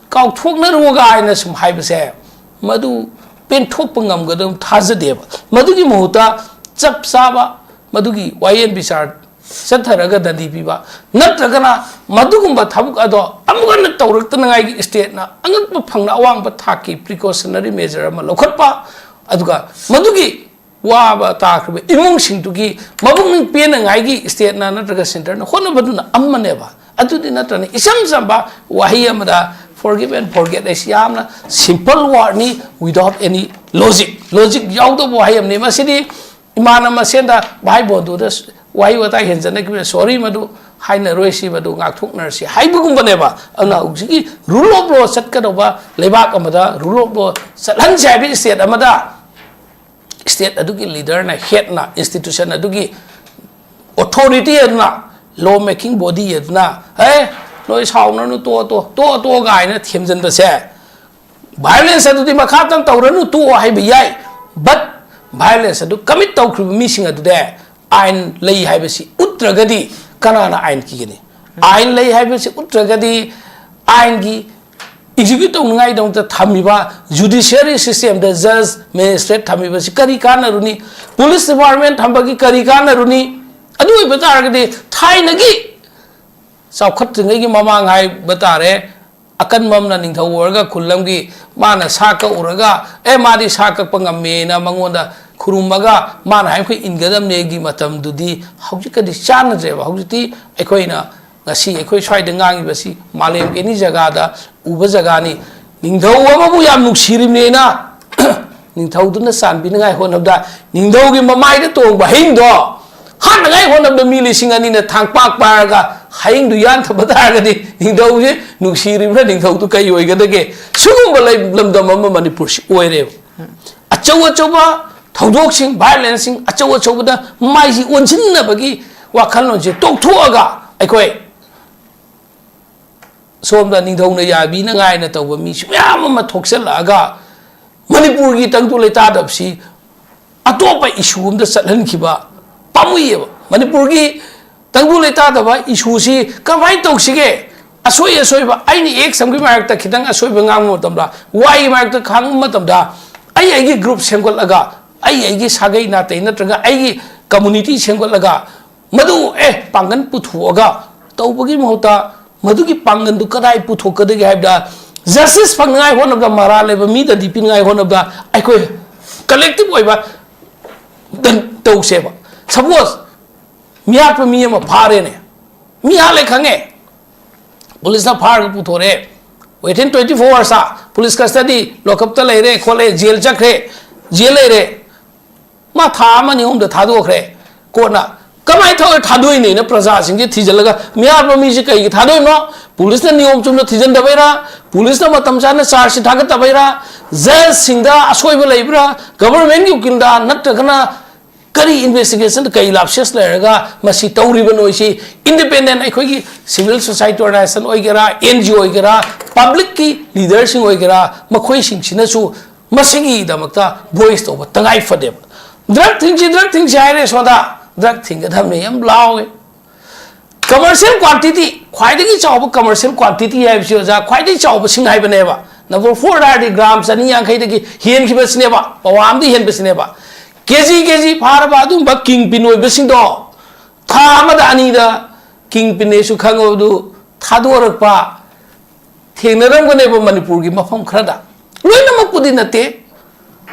ꯀꯥꯎꯊꯣꯛꯅꯔꯨꯒ ꯍꯥꯏꯅ ꯁꯨꯝ ꯍꯥꯏꯕꯁꯦ, ꯃꯗꯨ ꯄꯦꯟꯊꯣꯛꯄ ꯉꯝꯒꯗꯕ ꯊꯥꯖꯗꯦꯕ꯫ ꯃꯗꯨꯒꯤ ꯃꯍꯨꯠꯇ ꯆꯞ ꯆꯥꯕ ꯃꯗꯨꯒꯤ ꯋꯥꯌꯦꯜ ꯕꯤꯆꯥꯔ ꯆꯠꯊꯔꯒ ꯗꯟꯗꯤ ꯄꯤꯕ, ꯅꯠꯇ꯭ꯔꯒꯅ ꯃꯗꯨꯒꯨꯝꯕ ꯊꯕꯛ ꯑꯗꯣ ꯑꯃꯨꯛ ꯍꯟꯅ ꯇꯧꯔꯛꯇꯅꯉꯥꯏꯒꯤ stateꯅ ꯑꯉꯛꯄ ꯐꯪꯅ ꯑꯋꯥꯡꯕ ꯊꯥꯛꯀꯤ precautionary measure ꯑꯃ ꯂꯧꯈꯠꯄ, ꯑꯗꯨꯒ ꯃꯗꯨꯒꯤ ꯋꯥꯕ ꯇꯥꯈ꯭ꯔꯕ ꯏꯃꯨꯡꯁꯤꯡꯗꯨꯒꯤ ꯃꯄꯨꯛꯅꯤꯡ ꯄꯦꯟꯅꯉꯥꯏꯒꯤ stateꯅ ꯅꯠꯇ꯭ꯔꯒ centreꯅ ꯍꯣꯠꯅꯕꯗꯨꯅ ꯑꯃꯅꯦꯕ꯫ ꯑꯗꯨꯗꯤ ꯅꯠꯇ꯭ꯔꯅ ꯏꯆꯝ ꯆꯝꯕ ꯋꯥꯍꯩ ꯑꯃꯗ forgive and forget ꯍꯥꯏꯁꯤ ꯌꯥꯝꯅ simple wordꯅꯤ, without any logic, logic ꯌꯥꯎꯗꯕ ꯋꯥꯍꯩ ꯑꯃꯅꯤ꯫ ꯃꯁꯤꯗꯤ ꯏꯃꯥꯟꯅꯕ ꯃꯁꯦꯟꯗ ꯚꯥꯏ ꯕꯣꯟꯗꯨꯗ ꯋꯥꯍꯩ ꯋꯥꯇꯥ ꯍꯦꯟꯖꯟꯅꯈꯤꯕ, sorry, ꯃꯗꯨ ꯍꯥꯏꯅꯔꯣꯏꯁꯤ, ꯃꯗꯨ ꯉꯥꯛꯊꯣꯛꯅꯔꯁꯤ ꯍꯥꯏꯕꯒꯨꯝꯕꯅꯦꯕ꯫ ꯑꯗꯨꯅ ꯍꯧꯖꯤꯛꯀꯤ rule of law ꯆꯠꯀꯗꯧꯕ ꯂꯩꯕꯥꯛ ꯑꯃꯗ rule of law ꯆꯠꯍꯟꯁꯦ ꯍꯥꯏꯕ state ꯑꯃꯗ state ꯑꯗꯨꯒꯤ leaderꯅ, headꯅ, institution ꯑꯗꯨꯒꯤ authority ꯑꯗꯨꯅ, law making body ꯑꯗꯨꯅ, "ꯍꯦ, ꯅꯣꯏ ꯁꯥꯎꯅꯔꯅꯨ, ꯇꯣꯛꯑꯣ, ꯇꯣꯛꯑꯣ, ꯇꯣꯛꯑꯣ, ꯇꯣꯛꯑꯣ" ꯀꯥꯏꯅ ꯊꯦꯝꯖꯤꯟꯕꯁꯦ violence ꯑꯗꯨꯗꯤ ꯃꯈꯥ ꯇꯝ ꯇꯧꯔꯅꯨ, ꯇꯣꯛꯑꯣ ꯍꯥꯏꯕ ꯌꯥꯏ, but violence ꯑꯗꯨ commit ꯇꯧꯈ꯭ꯔꯤꯕ ꯃꯤꯁꯤꯡ ꯑꯗꯨꯗ ꯑꯥꯏꯟ ꯂꯩ ꯍꯥꯏꯕꯁꯤ ꯎꯠꯇ꯭ꯔꯒꯗꯤ ꯀꯅꯥꯅ ꯑꯥꯏꯟ ꯀꯤꯒꯅꯤ? ꯑꯥꯏꯟ ꯂꯩ ꯍꯥꯏꯕꯁꯤ ꯎꯠꯇ꯭ꯔꯒꯗꯤ ꯑꯥꯏꯟꯒꯤ execute ꯇꯧꯅꯉꯥꯏꯗꯃꯛꯇ ꯊꯝꯃꯤꯕ judiciary systemꯗ judge, magistrate ꯊꯝꯃꯤꯕꯁꯤ ꯀꯔꯤ ꯀꯥꯟꯅꯔꯨꯅꯤ? Police department ꯊꯝꯕꯒꯤ ꯀꯔꯤ ꯀꯥꯟꯅꯔꯨꯅꯤ? ꯑꯗꯨ ꯑꯣꯏꯕ ꯇꯥꯔꯒꯗꯤ ꯊꯥꯏꯅꯒꯤ ꯆꯥꯎꯈꯠꯇ꯭ꯔꯤꯉꯩꯒꯤ ꯃꯃꯥꯡ ꯍꯥꯏꯕ ꯇꯥꯔꯦ, ꯑꯀꯟꯕ ꯑꯃꯅ ꯅꯤꯡꯊꯧ ꯑꯣꯏꯔꯒ ꯈꯨꯜ ꯑꯃꯒꯤ ꯃꯥꯅ ꯁꯥ ꯀꯛꯎꯔꯒ, "ꯑꯦ, ꯃꯥꯗꯤ ꯁꯥ ꯀꯛꯄ ꯉꯝꯃꯦꯅ" ꯃꯉꯣꯟꯗ ꯈꯨꯔꯨꯝꯃꯒ ꯃꯥꯅ ꯍꯥꯏꯕꯈꯣꯏ ꯏꯟꯒꯗꯕꯅꯦꯒꯤ ꯃꯇꯝꯗꯨꯗꯤ ꯍꯧꯖꯤꯛꯀꯗꯤ ꯆꯥꯟꯅꯗ꯭ꯔꯦꯕ꯫ ꯍꯧꯖꯤꯛꯇꯤ ꯑꯩꯈꯣꯏꯅ ꯉꯁꯤ ꯑꯩꯈꯣꯏ ꯁ꯭ꯋꯥꯏꯗ ꯉꯥꯡꯉꯤꯕꯁꯤ ꯃꯥꯂꯦꯝꯒꯤ ꯑꯦꯅꯤ ꯖꯒꯥꯗ ꯎꯕ ꯖꯒꯥꯅꯤ꯫ ꯅꯤꯡꯊꯧ ꯑꯃꯕꯨ ꯌꯥꯝ ꯅꯨꯡꯁꯤꯔꯤꯕꯅꯦꯅ ꯅꯤꯡꯊꯧꯗꯨꯅ ꯆꯥꯟꯕꯤꯅꯉꯥꯏ ꯍꯣꯠꯅꯕꯗ ꯅꯤꯡꯊꯧꯒꯤ ꯃꯃꯥꯏꯗ ꯇꯣꯡꯕ ꯍꯌꯤꯡꯗꯣ ꯍꯥꯠꯅꯉꯥꯏ ꯍꯣꯠꯅꯕꯗ ꯃꯤ ꯂꯤꯁꯤꯡ ꯑꯅꯤꯅ ꯊꯥꯡ ꯄꯥꯛ ꯄꯥꯏꯔꯒ ꯍꯌꯤꯡꯗꯨ ꯌꯥꯟꯊꯕ ꯇꯥꯔꯒꯗꯤ ꯅꯤꯡꯊꯧꯁꯦ ꯅꯨꯡꯁꯤꯔꯤꯕ꯭ꯔꯥ? ꯅꯤꯡꯊꯧꯗꯨ ꯀꯩ ꯑꯣꯏꯒꯗꯒꯦ? ꯁꯤꯒꯨꯝꯕ ꯂꯩ-, ꯂꯝꯗꯝ ꯑꯃ ꯃꯅꯤꯄꯨꯔꯁꯤ ꯑꯣꯏꯔꯦꯕ꯫ ꯑꯆꯧ ꯑꯆꯧꯕ ꯊꯧꯗꯣꯛꯁꯤꯡ, violenceꯁꯤꯡ ꯑꯆꯧ ꯑꯆꯧꯕꯗ ꯃꯥꯏꯁꯤ ꯑꯣꯟꯁꯤꯟꯅꯕꯒꯤ ꯋꯥꯈꯜꯂꯣꯟꯁꯦ ꯇꯣꯛꯊꯣꯛꯑꯒ ꯑꯩꯈꯣꯏ ꯁꯣꯝꯗ ꯅꯤꯡꯊꯧꯅ ꯌꯥꯕꯤꯅꯉꯥꯏꯅ ꯇꯧꯕ ꯃꯤꯁꯨ ꯃꯌꯥꯝ ꯑꯃ ꯊꯣꯛꯆꯜꯂꯛꯑꯒ ꯃꯅꯤꯄꯨꯔꯒꯤ ꯇꯪꯗꯨ ꯂꯩꯇꯥꯗꯕꯁꯤ ꯑꯇꯣꯞꯄ issue ꯑꯝꯗ ꯆꯠꯍꯟꯈꯤꯕ ꯄꯥꯝꯃꯨꯏꯌꯦꯕ꯫ ꯃꯅꯤꯄꯨꯔꯒꯤ ꯇꯪꯗꯨ ꯂꯩꯇꯥꯗꯕ issueꯁꯤ ꯀꯃꯥꯏꯅ ꯇꯧꯁꯤꯒꯦ? ꯑꯁꯣꯏ ꯑꯁꯣꯏꯕ, ꯑꯩꯅ X ꯑꯃꯒꯤ ꯃꯔꯛꯇ ꯈꯤꯇꯪ ꯑꯁꯣꯏꯕ ꯉꯥꯡꯕ ꯃꯇꯝꯗ, Yꯒꯤ ꯃꯔꯛꯇ ꯉꯥꯡꯕ ꯃꯇꯝꯗ, ꯑꯩ ꯑꯩꯒꯤ group ꯁꯦꯝꯒꯠꯂꯒ, ꯑꯩ ꯑꯩꯒꯤ ꯁꯥꯒꯩ ꯅꯥꯇꯩ ꯅꯠꯇ꯭ꯔꯒ ꯑꯩꯒꯤ community ꯁꯦꯝꯒꯠꯂꯒ, ꯃꯗꯨ, ꯑꯦ, ꯄꯥꯡꯒꯜ ꯄꯨꯊꯣꯛꯑꯒ ꯇꯧꯕꯒꯤ ꯃꯍꯨꯠꯇ ꯃꯗꯨꯒꯤ ꯄꯥꯡꯒꯜꯗꯨ ꯀꯗꯥꯏ ꯄꯨꯊꯣꯛꯀꯗꯒꯦ ꯍꯥꯏꯕꯗ, ꯖꯁꯇꯤꯁ ꯐꯪꯅꯉꯥꯏ ꯍꯣꯠꯅꯕꯗ, ꯃꯔꯥꯜ ꯂꯩꯕ ꯃꯤꯗ ꯗꯤ ꯄꯤꯅꯉꯥꯏ ꯍꯣꯠꯅꯕꯗ ꯑꯩꯈꯣꯏ ꯀꯂꯦꯛꯇꯤꯚ ꯑꯣꯏꯕ ꯇꯧꯁꯦꯕ꯫ ꯁꯄꯣꯁ ꯃꯤꯍꯥꯠꯄ ꯃꯤ ꯑꯃ ꯐꯥꯔꯦꯅꯦ, ꯃꯤ ꯍꯥꯠꯂꯦ ꯈꯪꯉꯦ, ꯄꯨꯂꯤꯁꯅ ꯐꯥꯔꯒ ꯄꯨꯊꯣꯔꯛꯑꯦ, within twenty four hours police ꯀꯁꯇꯗꯤ, ꯂꯣꯀꯞꯇ ꯂꯩꯔꯦ ꯈꯣꯠꯂꯦ, ꯖꯦꯜ ꯆꯠꯈ꯭ꯔꯦ, ꯖꯦꯜ ꯂꯩꯔꯦ, ꯃꯥ ꯊꯥ ꯑꯃ ꯑꯅꯤ ꯑꯍꯨꯝꯗ ꯊꯥꯗꯣꯛꯈ꯭ꯔꯦ꯫ ꯀꯣꯔꯠꯅ ꯀꯃꯥꯏꯅ ꯇꯧꯔ ꯊꯥꯗꯣꯛꯏꯅꯦꯅ ꯄ꯭ꯔꯖꯥꯁꯤꯡꯁꯦ ꯊꯤꯖꯤꯜꯂꯒ, ꯃꯤꯍꯥꯠꯄ ꯃꯤꯁꯦ ꯀꯩꯒꯤ ꯊꯥꯗꯣꯛꯏꯅꯣ? ꯄꯨꯂꯤꯁꯅ ꯅꯤꯌꯣꯝ ꯆꯨꯝꯅ ꯊꯤꯖꯤꯟꯗꯕꯩꯔꯥ? ꯄꯨꯂꯤꯁꯅ ꯃꯇꯝ ꯆꯥꯅ ꯆꯥꯔꯖꯁꯤꯠ ꯊꯥꯒꯠꯇꯕꯩꯔꯥ? ꯖꯖꯁꯤꯡꯗ ꯑꯁꯣꯏꯕ ꯂꯩꯕ꯭ꯔꯥ? ꯒꯚꯔꯟꯃꯦꯟꯒꯤ ꯎꯀꯤꯜꯗ, ꯅꯠꯇ꯭ꯔꯒꯅ ꯀꯔꯤ ꯏꯟꯚꯦꯁꯇꯤꯒꯦꯁꯟꯗ ꯀꯔꯤ ꯂꯥꯞꯁꯦꯁ ꯂꯩꯔꯒ ꯃꯁꯤ ꯇꯧꯔꯤꯕꯅꯣ? ꯁꯤ ꯏꯟꯗꯤꯄꯦꯟꯗꯦꯟ ꯑꯩꯈꯣꯏꯒꯤ ꯁꯤꯚꯤꯜ ꯁꯣꯁꯥꯏꯇꯤ ꯑꯣꯔꯒꯅꯥꯏꯖꯦꯁꯟ ꯑꯣꯏꯒꯦꯔꯥ, ꯑꯦꯟ ꯖꯤ ꯑꯣ ꯑꯣꯏꯒꯦꯔꯥ, ꯄꯕ꯭ꯂꯤꯛꯀꯤ ꯂꯤꯗꯔꯁꯤꯡ ꯑꯣꯏꯒꯦꯔꯥ, ꯃꯈꯣꯏꯁꯤꯡꯁꯤꯅꯁꯨ ꯃꯁꯤꯒꯤꯗꯃꯛꯇ ꯚꯣꯏꯁ ꯇꯧꯕ ꯇꯉꯥꯏ ꯐꯗꯦꯕ꯫ ꯗ꯭ꯔꯒ ꯊꯤꯡꯁꯤ, ꯗ꯭ꯔꯒ ꯊꯤꯡꯁꯤ ꯍꯥꯏꯔꯦ, ꯁꯣꯝꯗ ꯗ꯭ꯔꯒ ꯊꯤꯡꯒꯗꯕꯅꯤ ꯌꯥꯝ ꯂꯥꯎꯋꯦ꯫ ꯀꯃꯔꯁꯤꯌꯦꯜ ꯀ꯭ꯋꯥꯟꯇꯤꯇꯤ, ꯈ꯭ꯋꯥꯏꯗꯒꯤ ꯆꯥꯎꯕ ꯀꯃꯔꯁꯤꯌꯦꯜ ꯀ꯭ꯋꯥꯟꯇꯤꯇꯤ ꯍꯥꯏꯕꯁꯤ, ꯑꯣꯖꯥ, ꯈ꯭ꯋꯥꯏꯗꯒꯤ ꯆꯥꯎꯕꯁꯤꯡ ꯍꯥꯏꯕꯅꯦꯕ꯫ ꯅꯝꯕꯔ ꯐꯣꯔꯗ ꯍꯥꯏꯔꯗꯤ ꯒ꯭ꯔꯥꯝ ꯆꯅꯤ ꯌꯥꯡꯈꯩꯗꯒꯤ ꯍꯦꯟꯈꯤꯕꯁꯤꯅꯦꯕ, ꯄꯋꯥ ꯑꯃꯗꯒꯤ ꯍꯦꯟꯕꯁꯤꯅꯦꯕ꯫ ꯀꯦ ꯖꯤ ꯀꯦ ꯖꯤ ꯐꯥꯔꯕ ꯑꯗꯨꯝꯕ ꯀꯤꯡ ꯄꯤꯟ ꯑꯣꯏꯕꯁꯤꯡꯗꯣ ꯊꯥ ꯑꯃꯗ ꯑꯅꯤꯗ ꯀꯤꯡ ꯄꯤꯟꯅꯦꯁꯨ ꯈꯪꯉꯕꯗꯨ ꯊꯥꯗꯣꯔꯛꯄ ꯊꯦꯡꯅꯔꯝꯒꯅꯦꯕ ꯃꯅꯤꯄꯨꯔꯒꯤ ꯃꯐꯝ ꯈꯔꯗ꯫ ꯂꯣꯏꯅꯃꯛꯄꯨꯗꯤ ꯅꯠꯇꯦ,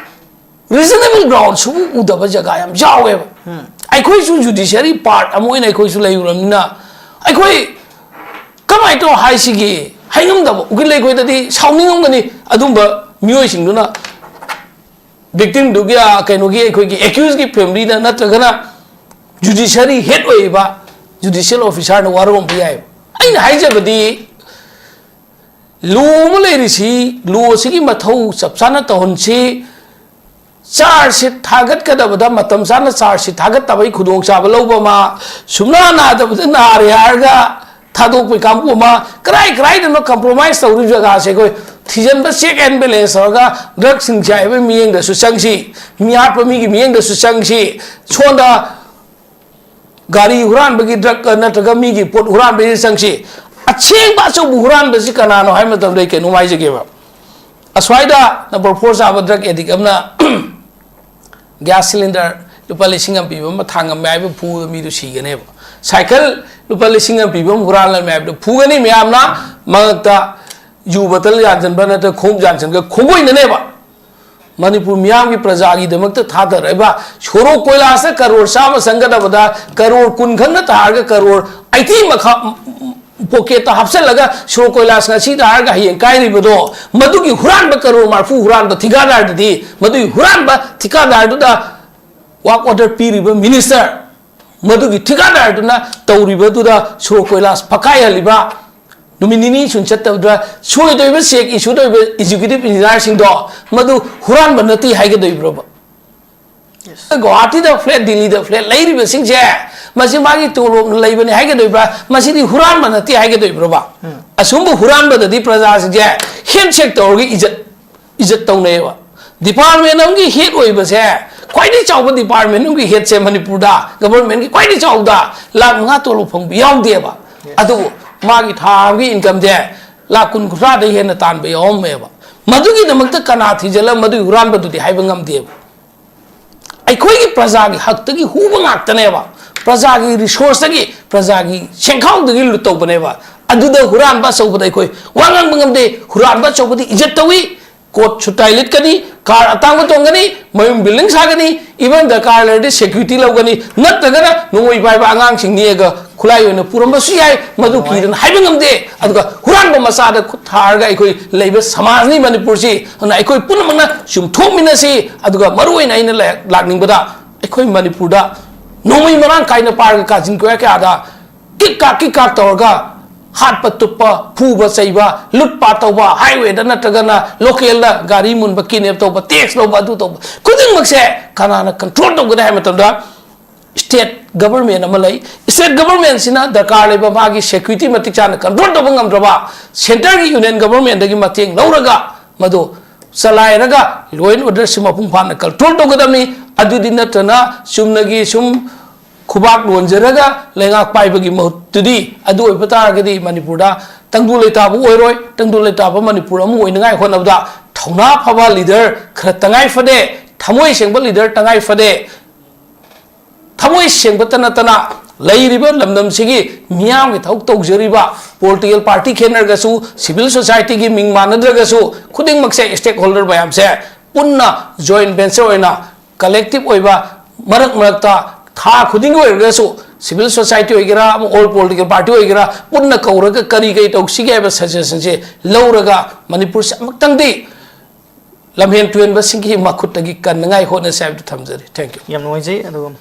ꯔꯤꯖꯅꯦꯕꯜ ꯒ꯭ꯔꯥꯎꯟ ꯁꯨꯡꯎ ꯎꯗꯕ ꯖꯒꯥ ꯌꯥꯝ ꯌꯥꯎꯋꯦꯕ꯫ ꯑꯩꯈꯣꯏꯁꯨ ꯖꯨꯗꯤꯁꯤꯌꯔꯤ ꯄꯥꯔꯠ ꯑꯃ ꯑꯣꯏꯅ ꯑꯩꯈꯣꯏꯁꯨ ꯂꯩꯔꯨꯔꯕꯅꯤꯅ ꯑꯩꯈꯣꯏ ꯀꯃꯥꯏꯅ ꯇꯧ ꯍꯥꯏꯁꯤꯒꯦ ꯍꯥꯏꯉꯝꯗꯕ꯫ ꯎꯀꯤꯜ ꯑꯩꯈꯣꯏꯗꯗꯤ ꯁꯥꯎꯅꯤꯡꯉꯝꯒꯅꯤ ꯑꯗꯨꯝꯕ ꯃꯤꯑꯣꯏꯁꯤꯡꯗꯨꯅ꯫ ꯚꯤꯛꯇꯤꯝꯗꯨꯒꯤ, ꯑ, ꯀꯩꯅꯣꯒꯤ, ꯑꯩꯈꯣꯏꯒꯤ ꯑꯦꯀ꯭ꯌꯨꯁꯀꯤ ꯐꯦꯃꯤꯂꯤꯅ ꯅꯠꯇ꯭ꯔꯒꯅ ꯖꯨꯗꯤꯁꯤꯌꯔꯤ ꯍꯦꯗ ꯑꯣꯏꯔꯤꯕ ꯖꯨꯗꯤꯁꯤꯌꯦꯜ ꯑꯣꯐꯤꯁꯥꯔꯅ ꯋꯥꯔꯧꯔꯝꯕ ꯌꯥꯏꯑꯕ꯫ ꯑꯩꯅ ꯍꯥꯏꯖꯕꯗꯤ, ꯂꯣ ꯑꯃ ꯂꯩꯔꯤꯁꯤ, ꯂꯣ ꯑꯁꯤꯒꯤ ꯃꯊꯧ ꯆꯞ ꯆꯥꯅ ꯇꯧꯍꯟꯁꯤ꯫ ꯆꯥꯔꯖꯁꯤꯠ ꯊꯥꯒꯠꯀꯗꯕꯗ ꯃꯇꯝ ꯆꯥꯅ ꯆꯥꯔꯖꯁꯤꯠ ꯊꯥꯒꯠꯇꯕꯒꯤ ꯈꯨꯗꯣꯡꯆꯥꯕ ꯂꯧꯕ ꯑꯃ, ꯁꯨꯡꯅꯥ ꯅꯥꯗꯕꯗ ꯅꯥꯔꯦ ꯍꯥꯏꯔꯒ ꯊꯥꯗꯣꯛꯄꯩ ꯀꯥꯡꯕꯨ ꯑꯃ, ꯀꯔꯥꯏ ꯀꯔꯥꯏꯗꯅꯣ ꯀꯝꯄ꯭ꯔꯣꯃꯥꯏꯁ ꯇꯧꯔꯤꯕ ꯖꯒꯥꯁꯦ ꯑꯩꯈꯣꯏ ꯊꯤꯖꯤꯟꯕ, ꯆꯦꯛ ꯑꯦꯟ ꯕꯦꯂꯦꯟꯁ ꯇꯧꯔꯒ ꯗ꯭ꯔꯒ ꯁꯤꯡ ꯆꯥꯏꯕꯒꯤ ꯃꯤꯠꯌꯦꯡꯗꯁꯨ ꯆꯪꯁꯤ, ꯃꯤ ꯍꯥꯠꯄ ꯃꯤꯒꯤ ꯃꯤꯠꯌꯦꯡꯗꯁꯨ ꯆꯪꯁꯤ, ꯁꯣꯝꯗ ꯒꯥꯔꯤ ꯍꯨꯔꯥꯟꯕꯒꯤ ꯗ꯭ꯔꯒ ꯅꯠꯇ꯭ꯔꯒ ꯃꯤꯒꯤ ꯄꯣꯠ ꯍꯨꯔꯥꯟꯕꯒꯤ ꯆꯪꯁꯤ꯫ ꯑꯁꯦꯡꯕ ꯑꯆꯧꯕ ꯍꯨꯔꯥꯟꯕꯁꯤ ꯀꯅꯥꯅꯣ ꯍꯥꯏꯕ ꯃꯇꯝꯗ ꯑꯩ ꯀꯩꯅꯣꯝ ꯍꯥꯏꯖꯒꯦꯕ꯫ ꯑꯁ꯭ꯋꯥꯏꯗ ꯅꯝꯕꯔ ꯐꯣꯔ ꯆꯥꯕ ꯗ꯭ꯔꯒ ꯑꯦꯗꯤꯛ ꯑꯃꯅ ꯒ꯭ꯌꯥꯁ ꯁꯤꯂꯤꯟꯗꯔ ꯂꯨꯄꯥ ꯂꯤꯁꯤꯡ ꯑꯃ ꯄꯤꯕ ꯑꯃ ꯊꯥꯡꯉꯝꯃꯦ ꯍꯥꯏꯕ ꯐꯨꯕꯗ ꯃꯤꯗꯨ ꯁꯤꯒꯅꯦꯕ꯫ ꯁꯥꯏꯀꯜ ꯂꯨꯄꯥ ꯂꯤꯁꯤꯡ ꯑꯃ ꯄꯤꯕ ꯑꯃ ꯍꯨꯔꯥꯟꯂꯝꯃꯦ ꯍꯥꯏꯕꯗꯣ ꯐꯨꯒꯅꯤ, ꯃꯌꯥꯝꯅ ꯃꯉꯛꯇ ꯌꯨ ꯕꯇꯜ ꯌꯥꯟꯁꯤꯟꯕ ꯅꯠꯇ꯭ꯔꯒ ꯈꯣꯡꯎꯞ ꯌꯥꯟꯁꯤꯟꯕ ꯈꯣꯡꯒꯣꯏꯅꯅꯦꯕ꯫ ꯃꯅꯤꯄꯨꯔ ꯃꯤꯌꯥꯝꯒꯤ ꯄ꯭ꯔꯖꯥꯒꯤꯗꯃꯛꯇ ꯊꯥꯗꯔꯛꯏꯕ ꯁꯣꯔꯣꯛ ꯀꯣꯏꯂꯥꯁꯇ ꯀꯔꯣꯔ ꯆꯥꯝꯃ ꯆꯪꯒꯗꯕꯗ ꯀꯔꯣꯔ ꯀꯨꯟ ꯈꯛꯅ ꯇꯥꯔꯒ ꯀꯔꯣꯔ ꯑꯩꯠꯇꯤ ꯃꯈꯥ ꯄꯣꯀꯦꯠꯇ ꯍꯥꯞꯆꯜꯂꯒ ꯁꯣꯔꯣꯛ ꯀꯣꯏꯂꯥꯁ ꯉꯁꯤ ꯇꯥꯔꯒ ꯍꯌꯦꯡ ꯀꯥꯏꯔꯤꯕꯗꯣ, ꯃꯗꯨꯒꯤ ꯍꯨꯔꯥꯟꯕ ꯀꯔꯣꯔ ꯃꯔꯐꯨ ꯍꯨꯔꯥꯟꯕ ꯊꯤꯀꯥꯗꯥꯔꯗꯨꯗꯤ, ꯃꯗꯨꯒꯤ ꯍꯨꯔꯥꯟꯕ ꯊꯤꯀꯥꯗꯥꯔꯗꯨꯗ ꯋꯥꯛ ꯑꯣꯔꯗꯔ ꯄꯤꯔꯤꯕ ꯃꯤꯅꯤꯁꯇꯔ, ꯃꯗꯨꯒꯤ ꯊꯤꯀꯥꯗꯥꯔꯗꯨꯅ ꯇꯧꯔꯤꯕꯗꯨꯗ ꯁꯣꯔꯣꯛ ꯀꯣꯏꯂꯥꯁ ꯐꯛꯀꯥꯏꯍꯜꯂꯤꯕ, ꯅꯨꯃꯤꯠ ꯅꯤꯅꯤ ꯁꯨꯅ ꯆꯠꯇꯕꯗ ꯁꯣꯏꯗꯣꯏꯕ ꯆꯦꯛ ꯏꯁꯨ ꯇꯧꯔꯤꯕ ꯑꯦꯛꯖꯤꯀ꯭ꯌꯨꯇꯤꯚ ꯏꯟꯖꯤꯅꯤꯌꯥꯔꯁꯤꯡꯗꯣ ꯃꯗꯨ ꯍꯨꯔꯥꯟꯕ ꯅꯠꯇꯦ ꯍꯥꯏꯒꯗꯣꯔꯤꯕ꯭ꯔꯣꯕ? ꯒꯨꯋꯥꯍꯥꯇꯤꯗ ꯐ꯭ꯂꯦꯠ, ꯗꯤꯜꯂꯤꯗ ꯐ꯭ꯂꯦꯠ ꯂꯩꯔꯤꯕꯁꯤꯡꯁꯦ, ꯃꯁꯤ ꯃꯥꯒꯤ ꯇꯣꯂꯣꯞꯅ ꯂꯩꯕꯅꯤ ꯍꯥꯏꯒꯗꯣꯏꯕ꯭ꯔꯥ? ꯃꯁꯤꯗꯤ ꯍꯨꯔꯥꯟꯕ ꯅꯠꯇꯦ ꯍꯥꯏꯒꯗꯣꯏꯕ꯭ꯔꯣꯕ? ꯑꯁꯨꯝꯕ ꯍꯨꯔꯥꯟꯕꯗꯗꯤ ꯄ꯭ꯔꯖꯥꯁꯤꯡꯁꯦ ꯍꯦꯟꯁꯦꯛ ꯇꯧꯔꯒ ꯏꯖꯠ, ꯏꯖꯠ ꯇꯧꯅꯩꯌꯦꯕ꯫ ꯗꯤꯄꯥꯔꯠꯃꯦꯟ ꯑꯃꯒꯤ ꯍꯦꯗ ꯑꯣꯏꯕꯁꯦ, ꯈ꯭ꯋꯥꯏꯗꯒꯤ ꯆꯥꯎꯕ ꯗꯤꯄꯥꯔꯠꯃꯦꯟ ꯑꯃꯒꯤ ꯍꯦꯗꯁꯦ ꯃꯅꯤꯄꯨꯔꯗ ꯒꯚꯔꯟꯃꯦꯟꯒꯤ ꯈ꯭ꯋꯥꯏꯗꯒꯤ ꯆꯥꯎꯕꯗ ꯂꯥꯈ ꯃꯉꯥ ꯇꯣꯂꯣꯞ ꯐꯪꯕ ꯌꯥꯎꯗꯦꯕ꯫ ꯑꯗꯨꯕꯨ ꯃꯥꯒꯤ ꯊꯥ ꯑꯃꯒꯤ ꯏꯟꯀꯝꯁꯦ ꯂꯥꯈ ꯀꯨꯟ ꯀꯨꯟꯊ꯭ꯔꯥꯗꯩ ꯍꯦꯟꯅ ꯇꯥꯟꯕ ꯌꯥꯎꯔꯝꯃꯦꯕ꯫ ꯃꯗꯨꯒꯤꯗꯃꯛꯇ ꯀꯅꯥ ꯊꯤꯖꯤꯜꯂ ꯃꯗꯨꯒꯤ ꯍꯨꯔꯥꯟꯕꯗꯨꯗꯤ ꯍꯥꯏꯕ ꯉꯝꯗꯦꯕ꯫ ꯑꯩꯈꯣꯏꯒꯤ ꯄ꯭ꯔꯖꯥꯒꯤ ꯍꯛꯇꯒꯤ ꯍꯨꯕ ꯉꯥꯛꯇꯅꯦꯕ꯫ ꯄ꯭ꯔꯖꯥꯒꯤ ꯔꯤꯁꯣꯔꯁꯇꯒꯤ, ꯄ꯭ꯔꯖꯥꯒꯤ ꯁꯦꯟꯈꯥꯎꯗꯒꯤ ꯂꯨꯠ ꯇꯧꯕꯅꯦꯕ꯫ ꯑꯗꯨꯗ ꯍꯨꯔꯥꯟꯕ ꯑꯆꯧꯕꯗ ꯑꯩꯈꯣꯏ ꯋꯥ ꯉꯥꯡꯕ ꯉꯝꯗꯦ꯫ ꯍꯨꯔꯥꯟꯕ ꯑꯆꯧꯕꯗꯤ ꯏꯖꯠ ꯇꯧꯏ꯫ ꯀꯣꯠ ꯁꯨꯠ ꯇꯥꯏ ꯂꯤꯠꯀꯅꯤ, ꯀꯥꯔ ꯑꯇꯥꯡꯕ ꯇꯣꯡꯒꯅꯤ, ꯃꯌꯨꯝ ꯕꯤꯜꯗꯤꯡ ꯁꯥꯒꯅꯤ, ꯏꯚꯟ ꯗꯔꯀꯥꯔ ꯂꯩꯔꯗꯤ ꯁꯦꯀ꯭ꯌꯨꯔꯤꯇꯤ ꯂꯧꯒꯅꯤ, ꯅꯠꯇ꯭ꯔꯒꯅ ꯅꯣꯡꯃꯩ ꯄꯥꯏꯕ ꯑꯉꯥꯡꯁꯤꯡ ꯅꯦꯛꯑꯒ ꯈꯨꯠꯂꯥꯏ ꯑꯣꯏꯅ ꯄꯨꯔꯝꯕꯁꯨ ꯌꯥꯏ, ꯃꯗꯨ ꯀꯤꯗꯅ ꯍꯥꯏꯕ ꯉꯝꯗꯦ꯫ ꯑꯗꯨꯒ ꯍꯨꯔꯥꯟꯕ ꯃꯆꯥꯗ ꯈꯨꯠ ꯊꯥꯔꯒ ꯑꯩꯈꯣꯏ ꯂꯩꯕ ꯁꯃꯥꯖꯅꯤ ꯃꯅꯤꯄꯨꯔꯁꯤ꯫ ꯑꯗꯨꯅ ꯑꯩꯈꯣꯏ ꯄꯨꯝꯅꯃꯛꯅ ꯆꯨꯝꯊꯣꯛꯃꯤꯟꯅꯁꯤ, ꯑꯗꯨꯒ ꯃꯔꯨꯑꯣꯏꯅ ꯑꯩꯅ ꯂꯥꯛꯅꯤꯡꯕꯗ ꯑꯩꯈꯣꯏ ꯃꯅꯤꯄꯨꯔꯗ ꯅꯣꯡꯃꯩ ꯃꯔꯥꯡ ꯀꯥꯏꯅ ꯄꯥꯏꯔꯒ ꯀꯥꯆꯤꯟ ꯀꯣꯌꯥ ꯀꯌꯥꯗ ꯀꯤꯛ ꯀꯥꯛ ꯀꯤꯛ ꯀꯥꯛ ꯇꯧꯔꯒ ꯍꯥꯠꯄ ꯇꯨꯞꯄ, ꯐꯨꯕ ꯆꯩꯕ, ꯂꯨꯠ ꯄꯥꯠ ꯇꯧꯕ, ꯍꯥꯏꯋꯦꯗ ꯅꯠꯇ꯭ꯔꯒꯅ ꯂꯣꯀꯦꯜꯗ ꯒꯥꯔꯤ ꯃꯨꯟꯕ, ꯀꯤꯗꯅꯦꯞ ꯇꯧꯕ, ꯇꯦꯛꯁ ꯂꯧꯕ, ꯑꯗꯨ ꯇꯧꯕ ꯈꯨꯗꯤꯡꯃꯛꯁꯦ ꯀꯅꯥꯅ ꯀꯟꯇ꯭ꯔꯣꯜ ꯇꯧꯒꯅꯤ ꯍꯥꯏꯕ ꯃꯇꯝꯗ ꯁ꯭ꯇꯦꯠ ꯒꯕꯔꯃꯦꯟ ꯑꯃ ꯂꯩ꯫ ꯁ꯭ꯇꯦꯠ ꯒꯕꯔꯃꯦꯟꯁꯤꯅ ꯗꯔꯀꯥꯔ ꯂꯩꯕ ꯃꯥꯒꯤ ꯁꯦꯀ꯭ꯌꯨꯔꯤꯇꯤ ꯃꯇꯤꯛ ꯆꯥꯅ ꯀꯟꯇ꯭ꯔꯣꯜ ꯇꯧꯕ ꯉꯝꯗ꯭ꯔꯕ ꯁꯦꯟꯇꯔꯒꯤ ꯌꯨꯅꯤꯌꯟ ꯒꯕꯔꯃꯦꯟꯗꯒꯤ ꯃꯇꯦꯡ ꯂꯧꯔꯒ ꯃꯗꯨ ꯆꯂꯥꯏꯔꯒ ꯂꯣ ꯑꯦꯟ ꯑꯣꯔꯗꯔꯁꯤ ꯃꯄꯨꯡ ꯐꯥꯅ ꯀꯟꯇ꯭ꯔꯣꯜ ꯇꯧꯒꯗꯕꯅꯤ꯫ ꯑꯗꯨꯗꯤ ꯅꯠꯇꯅ ꯆꯨꯝꯅꯒꯤ ꯁꯨꯝ ꯈꯨꯕꯥꯛ ꯂꯣꯟꯖꯔꯒ ꯂꯩꯉꯥꯛ ꯄꯥꯏꯕꯒꯤ ꯃꯍꯨꯠꯇꯨꯗꯤ ꯑꯗꯨ ꯑꯣꯏꯕ ꯇꯥꯔꯒꯗꯤ ꯃꯅꯤꯄꯨꯔꯗ ꯇꯪꯗꯨ ꯂꯩꯇꯥꯕ ꯑꯣꯏꯔꯣꯏ꯫ ꯇꯪꯗꯨ ꯂꯩꯇꯥꯕ ꯃꯅꯤꯄꯨꯔ ꯑꯃ ꯑꯣꯏꯅꯉꯥꯏ ꯍꯣꯠꯅꯕꯗ ꯊꯧꯅꯥ ꯐꯕ ꯂꯤꯗꯔ ꯈꯔ ꯇꯉꯥꯏ ꯐꯗꯦ, ꯊꯃꯣꯏ ꯁꯦꯡꯕ ꯂꯤꯗꯔ ꯇꯉꯥꯏ ꯐꯗꯦ꯫ ꯊꯃꯣꯏ ꯁꯦꯡꯕꯇ ꯅꯠꯇꯅ ꯂꯩꯔꯤꯕ ꯂꯝꯗꯝꯁꯤꯒꯤ ꯃꯤꯌꯥꯝꯒꯤ ꯊꯕꯛ ꯇꯧꯖꯔꯤꯕ, political party ꯈꯦꯠꯅꯔꯒꯁꯨ, civil society ꯒꯤ ꯃꯤꯡ ꯃꯥꯟꯅꯗ꯭ꯔꯒꯁꯨ, ꯈꯨꯗꯤꯡꯃꯛꯁꯦ, stakeholder ꯃꯌꯥꯝꯁꯦ ꯄꯨꯟꯅ joint venture ꯑꯣꯏꯅ, collective ꯑꯣꯏꯕ, ꯃꯔꯛ ꯃꯔꯛꯇ ꯊꯥ ꯈꯨꯗꯤꯡꯒꯤ ꯑꯣꯏꯔꯒꯁꯨ, civil society ꯑꯣꯏꯒꯦꯔꯥ, ꯑꯃ all political party ꯑꯣꯏꯒꯦꯔꯥ, ꯄꯨꯟꯅ ꯀꯧꯔꯒ ꯀꯔꯤ ꯀꯔꯤ ꯇꯧꯁꯤꯒꯦ ꯍꯥꯏꯕ suggestion ꯁꯦ ꯂꯧꯔꯒ, ꯃꯅꯤꯄꯨꯔꯁꯦ ꯑꯃꯨꯛꯇꯪꯗꯤ ꯂꯝꯍꯦꯟ ꯇꯨꯍꯦꯟꯕꯁꯤꯡꯒꯤ ꯃꯈꯨꯠꯇꯒꯤ ꯀꯟꯅꯉꯥꯏ ꯍꯣꯠꯅꯁꯤ ꯍꯥꯏꯕꯗꯨ ꯊꯝꯖꯔꯤ꯫ Thank you꯫ ꯌꯥꯝ ꯅꯨꯡꯉꯥꯏꯖꯩ꯫ ꯑꯗꯨꯒ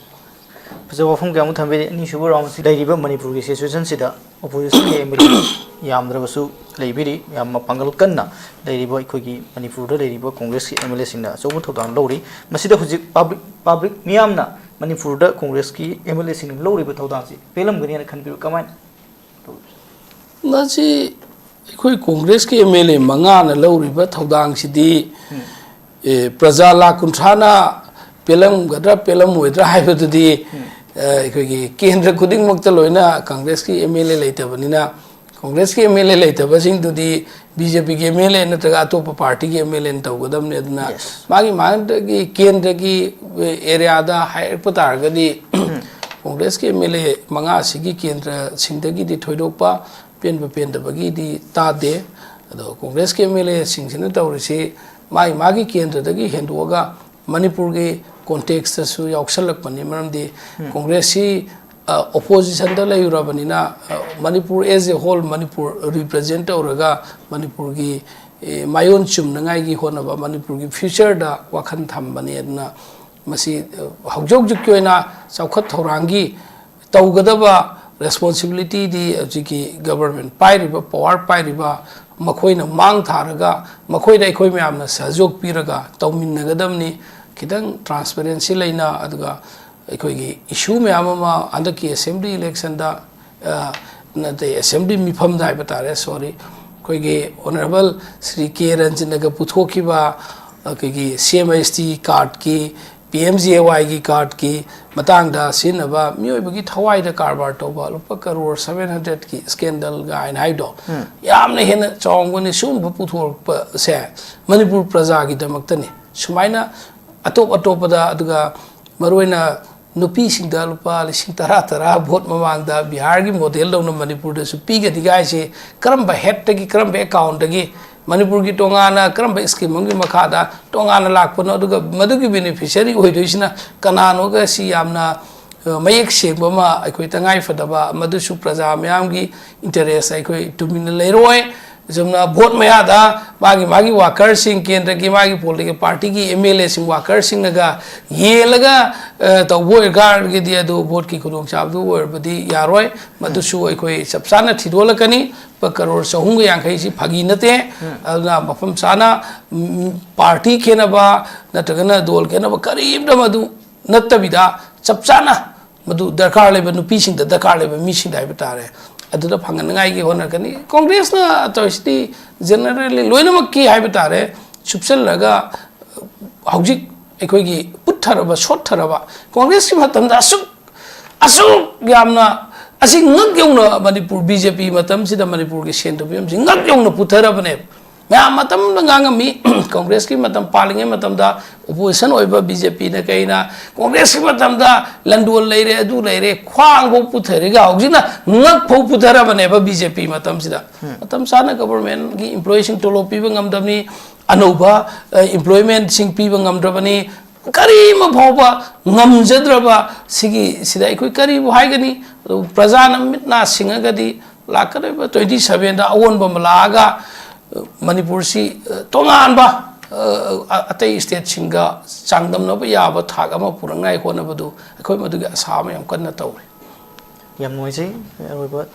ꯐꯖꯕ ꯋꯥꯐꯝ ꯀꯌꯥ ꯑꯃ ꯊꯝꯕꯤꯔꯤ꯫ ꯑꯅꯤꯁꯨꯕ round ꯁꯤ ꯂꯩꯔꯤꯕ ꯃꯅꯤꯄꯨꯔꯒꯤ situation ꯁꯤꯗ opposition ꯒꯤ M L A ꯌꯥꯝꯗ꯭ꯔꯕꯁꯨ ꯂꯩꯕꯤꯔꯤ꯫ ꯌꯥꯝ ꯃꯄꯥꯡꯒꯜ ꯀꯟꯅ ꯂꯩꯔꯤꯕ ꯑꯩꯈꯣꯏꯒꯤ ꯃꯅꯤꯄꯨꯔꯗ ꯂꯩꯔꯤꯕ Congress ꯀꯤ M L A ꯁꯤꯡꯅ ꯑꯆꯧꯕ ꯊꯧꯗꯥꯡ ꯂꯧꯔꯤ꯫ ꯃꯁꯤꯗ ꯍꯧꯖꯤꯛ public, public ꯃꯤꯌꯥꯝꯅ ꯃꯅꯤꯄꯨꯔꯗ Congress ꯀꯤ M L A ꯁꯤꯡꯅ ꯂꯧꯔꯤꯕ ꯊꯧꯗꯥꯡꯁꯤ ꯄꯦꯜꯂꯝꯒꯅꯤ ꯍꯥꯏꯅ ꯈꯟꯕꯤꯕ꯭ꯔꯥ? ꯀꯃꯥꯏꯅ? ꯃꯁꯤ ꯑꯩꯈꯣꯏ Congress ꯀꯤ M L A ꯃꯉꯥꯅ ꯂꯧꯔꯤꯕ ꯊꯧꯗꯥꯡꯁꯤꯗꯤ, ꯎꯝ꯫ ꯑꯦ, ꯄ꯭ꯔꯖꯥ ꯂꯥꯈ ꯀꯨꯟꯊ꯭ꯔꯥꯅ ꯄꯦꯜꯂꯝꯒꯗ꯭ꯔꯥ ꯄꯦꯜꯂꯝꯃꯣꯏꯗ꯭ꯔꯥ ꯍꯥꯏꯕꯗꯨꯗꯤ, ꯎꯝ꯫ ꯑ, ꯑꯩꯈꯣꯏꯒꯤ ꯀꯦꯟꯗ꯭ꯔ ꯈꯨꯗꯤꯡꯃꯛꯇ ꯂꯣꯏꯅ Congress ꯀꯤ M L A ꯂꯩꯇꯕꯅꯤꯅ, Congress ꯀꯤ M L A ꯂꯩꯇꯕꯁꯤꯡꯗꯨꯗꯤ B J P ꯒꯤ M L A ꯅꯠꯇ꯭ꯔꯒ ꯑꯇꯣꯞꯄ party ꯒꯤ M L A ꯅ ꯇꯧꯒꯗꯕꯅꯤ꯫ ꯑꯗꯨꯅ, yes, ꯃꯥꯒꯤ ꯃꯥꯒꯤ ꯀꯦꯟꯗ꯭ꯔꯒꯤ area ꯗ ꯍꯥꯏꯔꯛꯄ ꯇꯥꯔꯒꯗꯤ, ꯎꯝ꯫ Congress ꯀꯤ M L A ꯃꯉꯥꯁꯤꯒꯤ ꯀꯦꯟꯗ꯭ꯔꯁꯤꯡꯗꯒꯤꯗꯤ ꯊꯣꯏꯗꯣꯛꯄ ꯄꯦꯟꯕ ꯄꯦꯟꯗꯕꯒꯤꯗꯤ ꯇꯥꯗꯦ꯫ ꯑꯗꯣ Congress ꯀꯤ M L A ꯁꯤꯡꯁꯤꯅ ꯇꯧꯔꯤꯁꯤ ꯃꯥꯒꯤ ꯃꯥꯒꯤ ꯀꯦꯟꯗ꯭ꯔꯗꯒꯤ ꯍꯦꯟꯗꯣꯛꯑꯒ ꯃꯅꯤꯄꯨꯔꯒꯤ context ꯇꯁꯨ ꯌꯥꯎꯁꯜꯂꯛꯄꯅꯤ꯫ ꯃꯔꯝꯗꯤ, ꯎꯝ꯫ Congress ꯁꯤ, ꯑ, opposition ꯗ ꯂꯩꯔꯨꯔꯕꯅꯤꯅ, ꯑ, Manipur as a whole, Manipur represent ꯇꯧꯔꯒ ꯃꯅꯤꯄꯨꯔꯒꯤ, ꯑꯦ, ꯃꯥꯏꯑꯣꯟ ꯆꯨꯝꯅꯉꯥꯏꯒꯤ ꯍꯣꯠꯅꯕ, ꯃꯅꯤꯄꯨꯔꯒꯤ future ꯗ ꯋꯥꯈꯜ ꯊꯝꯕꯅꯤ꯫ ꯑꯗꯨꯅ ꯃꯁꯤ, ꯑ, ꯍꯧꯖꯤꯛ ꯍꯧꯖꯤꯛꯀꯤ ꯑꯣꯏꯅ ꯆꯥꯎꯈꯠ ꯊꯧꯔꯥꯡꯒꯤ ꯇꯧꯒꯗꯕ responsibility ꯗꯤ ꯍꯧꯖꯤꯛꯀꯤ government ꯄꯥꯏꯔꯤꯕ, power ꯄꯥꯏꯔꯤꯕ ꯃꯈꯣꯏꯅ ꯃꯥꯡ ꯊꯥꯔꯒ, ꯃꯈꯣꯏꯗ ꯑꯩꯈꯣꯏ ꯃꯌꯥꯝꯅ ꯁꯍꯌꯣꯒ ꯄꯤꯔꯒ ꯇꯧꯃꯤꯟꯅꯒꯗꯕꯅꯤ꯫ ꯈꯤꯇꯪ transparency ꯂꯩꯅ, ꯑꯗꯨꯒ ꯑꯩꯈꯣꯏꯒꯤ issue ꯃꯌꯥꯝ ꯑꯃ ꯍꯟꯗꯛꯀꯤ assembly election ꯗ, ꯑ, ꯅꯠꯇꯦ, assembly ꯃꯤꯐꯝꯗ ꯍꯥꯏꯕ ꯇꯥꯔꯦ, sorry, ꯑꯩꯈꯣꯏꯒꯤ Honourable ꯁ꯭ꯔꯤ ꯀꯦ ꯔꯟꯖꯤꯠꯅꯒ ꯄꯨꯊꯣꯛꯈꯤꯕ ꯑꯩꯈꯣꯏꯒꯤ C M S T card ꯀꯤ, P M G A Y ꯒꯤ card ꯀꯤ ꯃꯇꯥꯡꯗ ꯁꯤꯖꯤꯟꯅꯕ, ꯃꯤꯑꯣꯏꯕꯒꯤ ꯊꯋꯥꯏꯗ ꯀꯔꯕꯥꯔ ꯇꯧꯕ ꯂꯨꯄꯥ ꯀꯔꯣꯔ seven hundred ꯀꯤ scandal ꯒꯥꯏꯅ ꯍꯥꯏꯗꯣ, ꯎꯝ꯫ ꯌꯥꯝꯅ ꯍꯦꯟꯅ ꯆꯥꯎꯒꯅꯤ꯫ ꯁꯤꯒꯨꯝꯕ ꯄꯨꯊꯣꯔꯛꯄꯁꯦ ꯃꯅꯤꯄꯨꯔ ꯄ꯭ꯔꯖꯥꯒꯤꯗꯃꯛꯇꯅꯤ꯫ ꯁꯨꯃꯥꯏꯅ ꯑꯇꯣꯞ ꯑꯇꯣꯞꯄꯗ, ꯑꯗꯨꯒ ꯃꯔꯨꯑꯣꯏꯅ ꯅꯨꯄꯤꯁꯤꯡꯗ ꯂꯨꯄꯥ ꯂꯤꯁꯤꯡ ꯇꯔꯥ ꯇꯔꯥ ꯚꯣꯠ ꯃꯃꯥꯡꯗ ꯕꯤꯍꯥꯔꯒꯤ ꯃꯣꯗꯦꯜꯗꯧꯅ ꯃꯅꯤꯄꯨꯔꯗꯁꯨ ꯄꯤꯒꯅꯤ ꯍꯥꯏꯁꯦ ꯀꯔꯝꯕ ꯍꯦꯠꯇꯒꯤ, ꯀꯔꯝꯕ ꯑꯦꯀꯥꯎꯟꯗꯒꯤ, ꯃꯅꯤꯄꯨꯔꯒꯤ ꯇꯣꯉꯥꯟꯅ ꯀꯔꯝꯕ ꯁ꯭ꯀꯤꯝ ꯑꯃꯒꯤ ꯃꯈꯥꯗ ꯇꯣꯉꯥꯟꯅ ꯂꯥꯛꯄꯅꯣ, ꯑꯗꯨꯒ ꯃꯗꯨꯒꯤ ꯕꯦꯅꯤꯐꯤꯁꯔꯤ ꯑꯣꯏꯗꯣꯏꯁꯤꯅ ꯀꯅꯥꯅꯣꯒ, ꯁꯤ ꯌꯥꯝꯅ, ꯑ, ꯃꯌꯦꯛ ꯁꯦꯡꯕ ꯑꯃ, ꯑꯩꯈꯣꯏ ꯇꯉꯥꯏ ꯐꯗꯕ, ꯃꯗꯨꯁꯨ ꯄ꯭ꯔꯖꯥ ꯃꯌꯥꯝꯒꯤ ꯏꯟꯇꯔꯦꯁ ꯑꯩꯈꯣꯏ ꯇꯨꯃꯤꯟꯅ ꯂꯩꯔꯣꯏ꯫ ꯑꯁꯨꯝꯅ ꯚꯣꯠ ꯃꯌꯥꯗ ꯃꯥꯒꯤ, ꯃꯥꯒꯤ ꯋꯥꯀꯔꯁꯤꯡ, ꯀꯦꯟꯗ꯭ꯔꯒꯤ, ꯃꯥꯒꯤ ꯄꯣꯜꯂꯤꯕ ꯄꯥꯔꯇꯤꯒꯤ ꯑꯦꯝ ꯑꯦꯜ ꯑꯦꯁꯤꯡ, ꯋꯥꯀꯔꯁꯤꯡꯅꯒ ꯌꯦꯜꯂꯒ, ꯑ, ꯇꯧꯕ ꯑꯣꯏꯔꯒꯗꯤ, ꯑꯗꯨ ꯚꯣꯠꯀꯤ ꯈꯨꯗꯣꯡꯆꯥꯕꯗꯨ ꯑꯣꯏꯔꯕꯗꯤ ꯌꯥꯔꯣꯏ꯫ ꯃꯗꯨꯁꯨ ꯑꯩꯈꯣꯏ ꯆꯞ ꯆꯥꯅ ꯊꯤꯗꯣꯛꯂꯛꯀꯅꯤ꯫ ꯂꯨꯄꯥ ꯀꯔꯣꯔ ꯆꯍꯨꯝꯒ ꯌꯥꯡꯈꯩꯁꯤ ꯐꯥꯒꯤ ꯅꯠꯇꯦ꯫ ꯑꯗꯨꯅ ꯃꯐꯝ ꯆꯥꯅ, ꯎꯝ, ꯄꯥꯔꯇꯤ ꯈꯦꯠꯅꯕ ꯅꯠꯇ꯭ꯔꯒꯅ ꯗꯣꯜ ꯈꯦꯠꯅꯕ ꯀꯔꯤꯝꯇ ꯃꯗꯨ ꯅꯠꯇꯕꯤꯗ, ꯆꯞ ꯆꯥꯅ ꯃꯗꯨ ꯗꯔꯀꯥꯔ ꯂꯩꯕ ꯅꯨꯄꯤꯁꯤꯡꯗ, ꯗꯔꯀꯥꯔ ꯂꯩꯕ ꯃꯤꯁꯤꯡꯗ ꯍꯥꯏꯕ ꯇꯥꯔꯦ, ꯑꯗꯨꯗ ꯐꯪꯍꯟꯅꯉꯥꯏꯒꯤ ꯍꯣꯠꯅꯔꯛꯀꯅꯤ꯫ ꯀꯣꯡꯒ꯭ꯔꯦꯁꯅ ꯇꯧꯔꯤꯁꯤꯗꯤ ꯖꯦꯅꯔꯦꯜꯂꯤ ꯂꯣꯏꯅꯃꯛꯀꯤ ꯍꯥꯏꯕ ꯇꯥꯔꯦ, ꯁꯨꯞꯆꯜꯂꯒ ꯍꯧꯖꯤꯛ ꯑꯩꯈꯣꯏꯒꯤ ꯄꯨꯠꯊꯔꯕ, ꯁꯣꯠꯊꯔꯕ ꯀꯣꯡꯒ꯭ꯔꯦꯁꯀꯤ ꯃꯇꯝꯗ ꯑꯁꯨꯛ, ꯑꯁꯨꯛ ꯌꯥꯝꯅ, ꯑꯁꯤ ꯉꯛ ꯌꯧꯅ ꯃꯅꯤꯄꯨꯔ ꯕꯤ ꯖꯦ ꯄꯤ ꯃꯇꯝꯁꯤꯗ ꯃꯅꯤꯄꯨꯔꯒꯤ ꯁꯦꯟ ꯊꯨꯝ ꯐꯤꯕꯝꯁꯤ ꯉꯛ ꯌꯧꯅ ꯄꯨꯊꯔꯕꯅꯦꯕ꯫ ꯃꯌꯥꯝ ꯃꯇꯝꯗ ꯉꯥꯡꯉꯝꯃꯤ, ꯀꯣꯡꯒ꯭ꯔꯦꯁꯀꯤ ꯃꯇꯝ ꯄꯥꯜꯂꯤꯉꯩ ꯃꯇꯝꯗ ꯑꯣꯄꯣꯖꯤꯁꯟ ꯑꯣꯏꯕ ꯕꯤ ꯖꯦ ꯄꯤꯅ ꯀꯩꯅ, ꯀꯣꯡꯒ꯭ꯔꯦꯁꯀꯤ ꯃꯇꯝꯗ ꯂꯟꯗꯣꯜ ꯂꯩꯔꯦ, ꯑꯗꯨ ꯂꯩꯔꯦ, ꯈ꯭ꯋꯥꯡꯐꯥꯎ ꯄꯨꯊꯔꯒ ꯍꯧꯖꯤꯛꯅ ꯉꯛꯐꯥꯎ ꯄꯨꯊꯔꯕꯅꯦꯕ ꯕꯤ ꯖꯦ ꯄꯤ ꯃꯇꯝꯁꯤꯗ꯫ ꯃꯇꯝ ꯆꯥꯅ ꯒꯚꯔꯟꯃꯦꯟꯒꯤ ꯏꯝꯄ꯭ꯂꯣꯌꯤꯁꯤꯡ ꯇꯣꯂꯣꯞ ꯄꯤꯕ ꯉꯝꯗꯕꯅꯤ, ꯑꯅꯧꯕ, ꯑ, ꯏꯝꯄ꯭ꯂꯣꯏꯃꯦꯟꯁꯤꯡ ꯄꯤꯕ ꯉꯝꯗ꯭ꯔꯕꯅꯤ, ꯀꯔꯤꯃ ꯐꯥꯎꯕ ꯉꯝꯖꯗ꯭ꯔꯕ ꯁꯤꯒꯤ, ꯁꯤꯗ ꯑꯩꯈꯣꯏ ꯀꯔꯤꯕꯨ ꯍꯥꯏꯒꯅꯤ? ꯑꯗꯨ ꯄ꯭ꯔꯖꯥꯅ ꯃꯤꯠ ꯅꯥ ꯁꯤꯡꯉꯒꯗꯤ ꯂꯥꯛꯀꯗꯧꯔꯤꯕ twenty sevenꯗ ꯑꯑꯣꯟꯕ ꯑꯃ ꯂꯥꯛꯑꯒ, ꯑ, ꯃꯅꯤꯄꯨꯔꯁꯤ, ꯑ, ꯇꯣꯉꯥꯟꯕ, ꯑ, ꯑ, ꯑꯇꯩ ꯁ꯭ꯇꯦꯠꯁꯤꯡꯒ ꯆꯥꯡꯗꯝꯅꯕ ꯌꯥꯕ ꯊꯥꯛ ꯑꯃ ꯄꯨꯔꯛꯅꯉꯥꯏ ꯍꯣꯠꯅꯕꯗꯨ ꯑꯩꯈꯣꯏ ꯃꯗꯨꯒꯤ ꯑꯁꯥ ꯑꯃ ꯌꯥꯝ ꯀꯟꯅ ꯇꯧꯔꯤ꯫ ꯌꯥꯝ ꯅꯨꯡꯉꯥꯏꯖꯩ꯫ ꯑꯔꯣꯏꯕ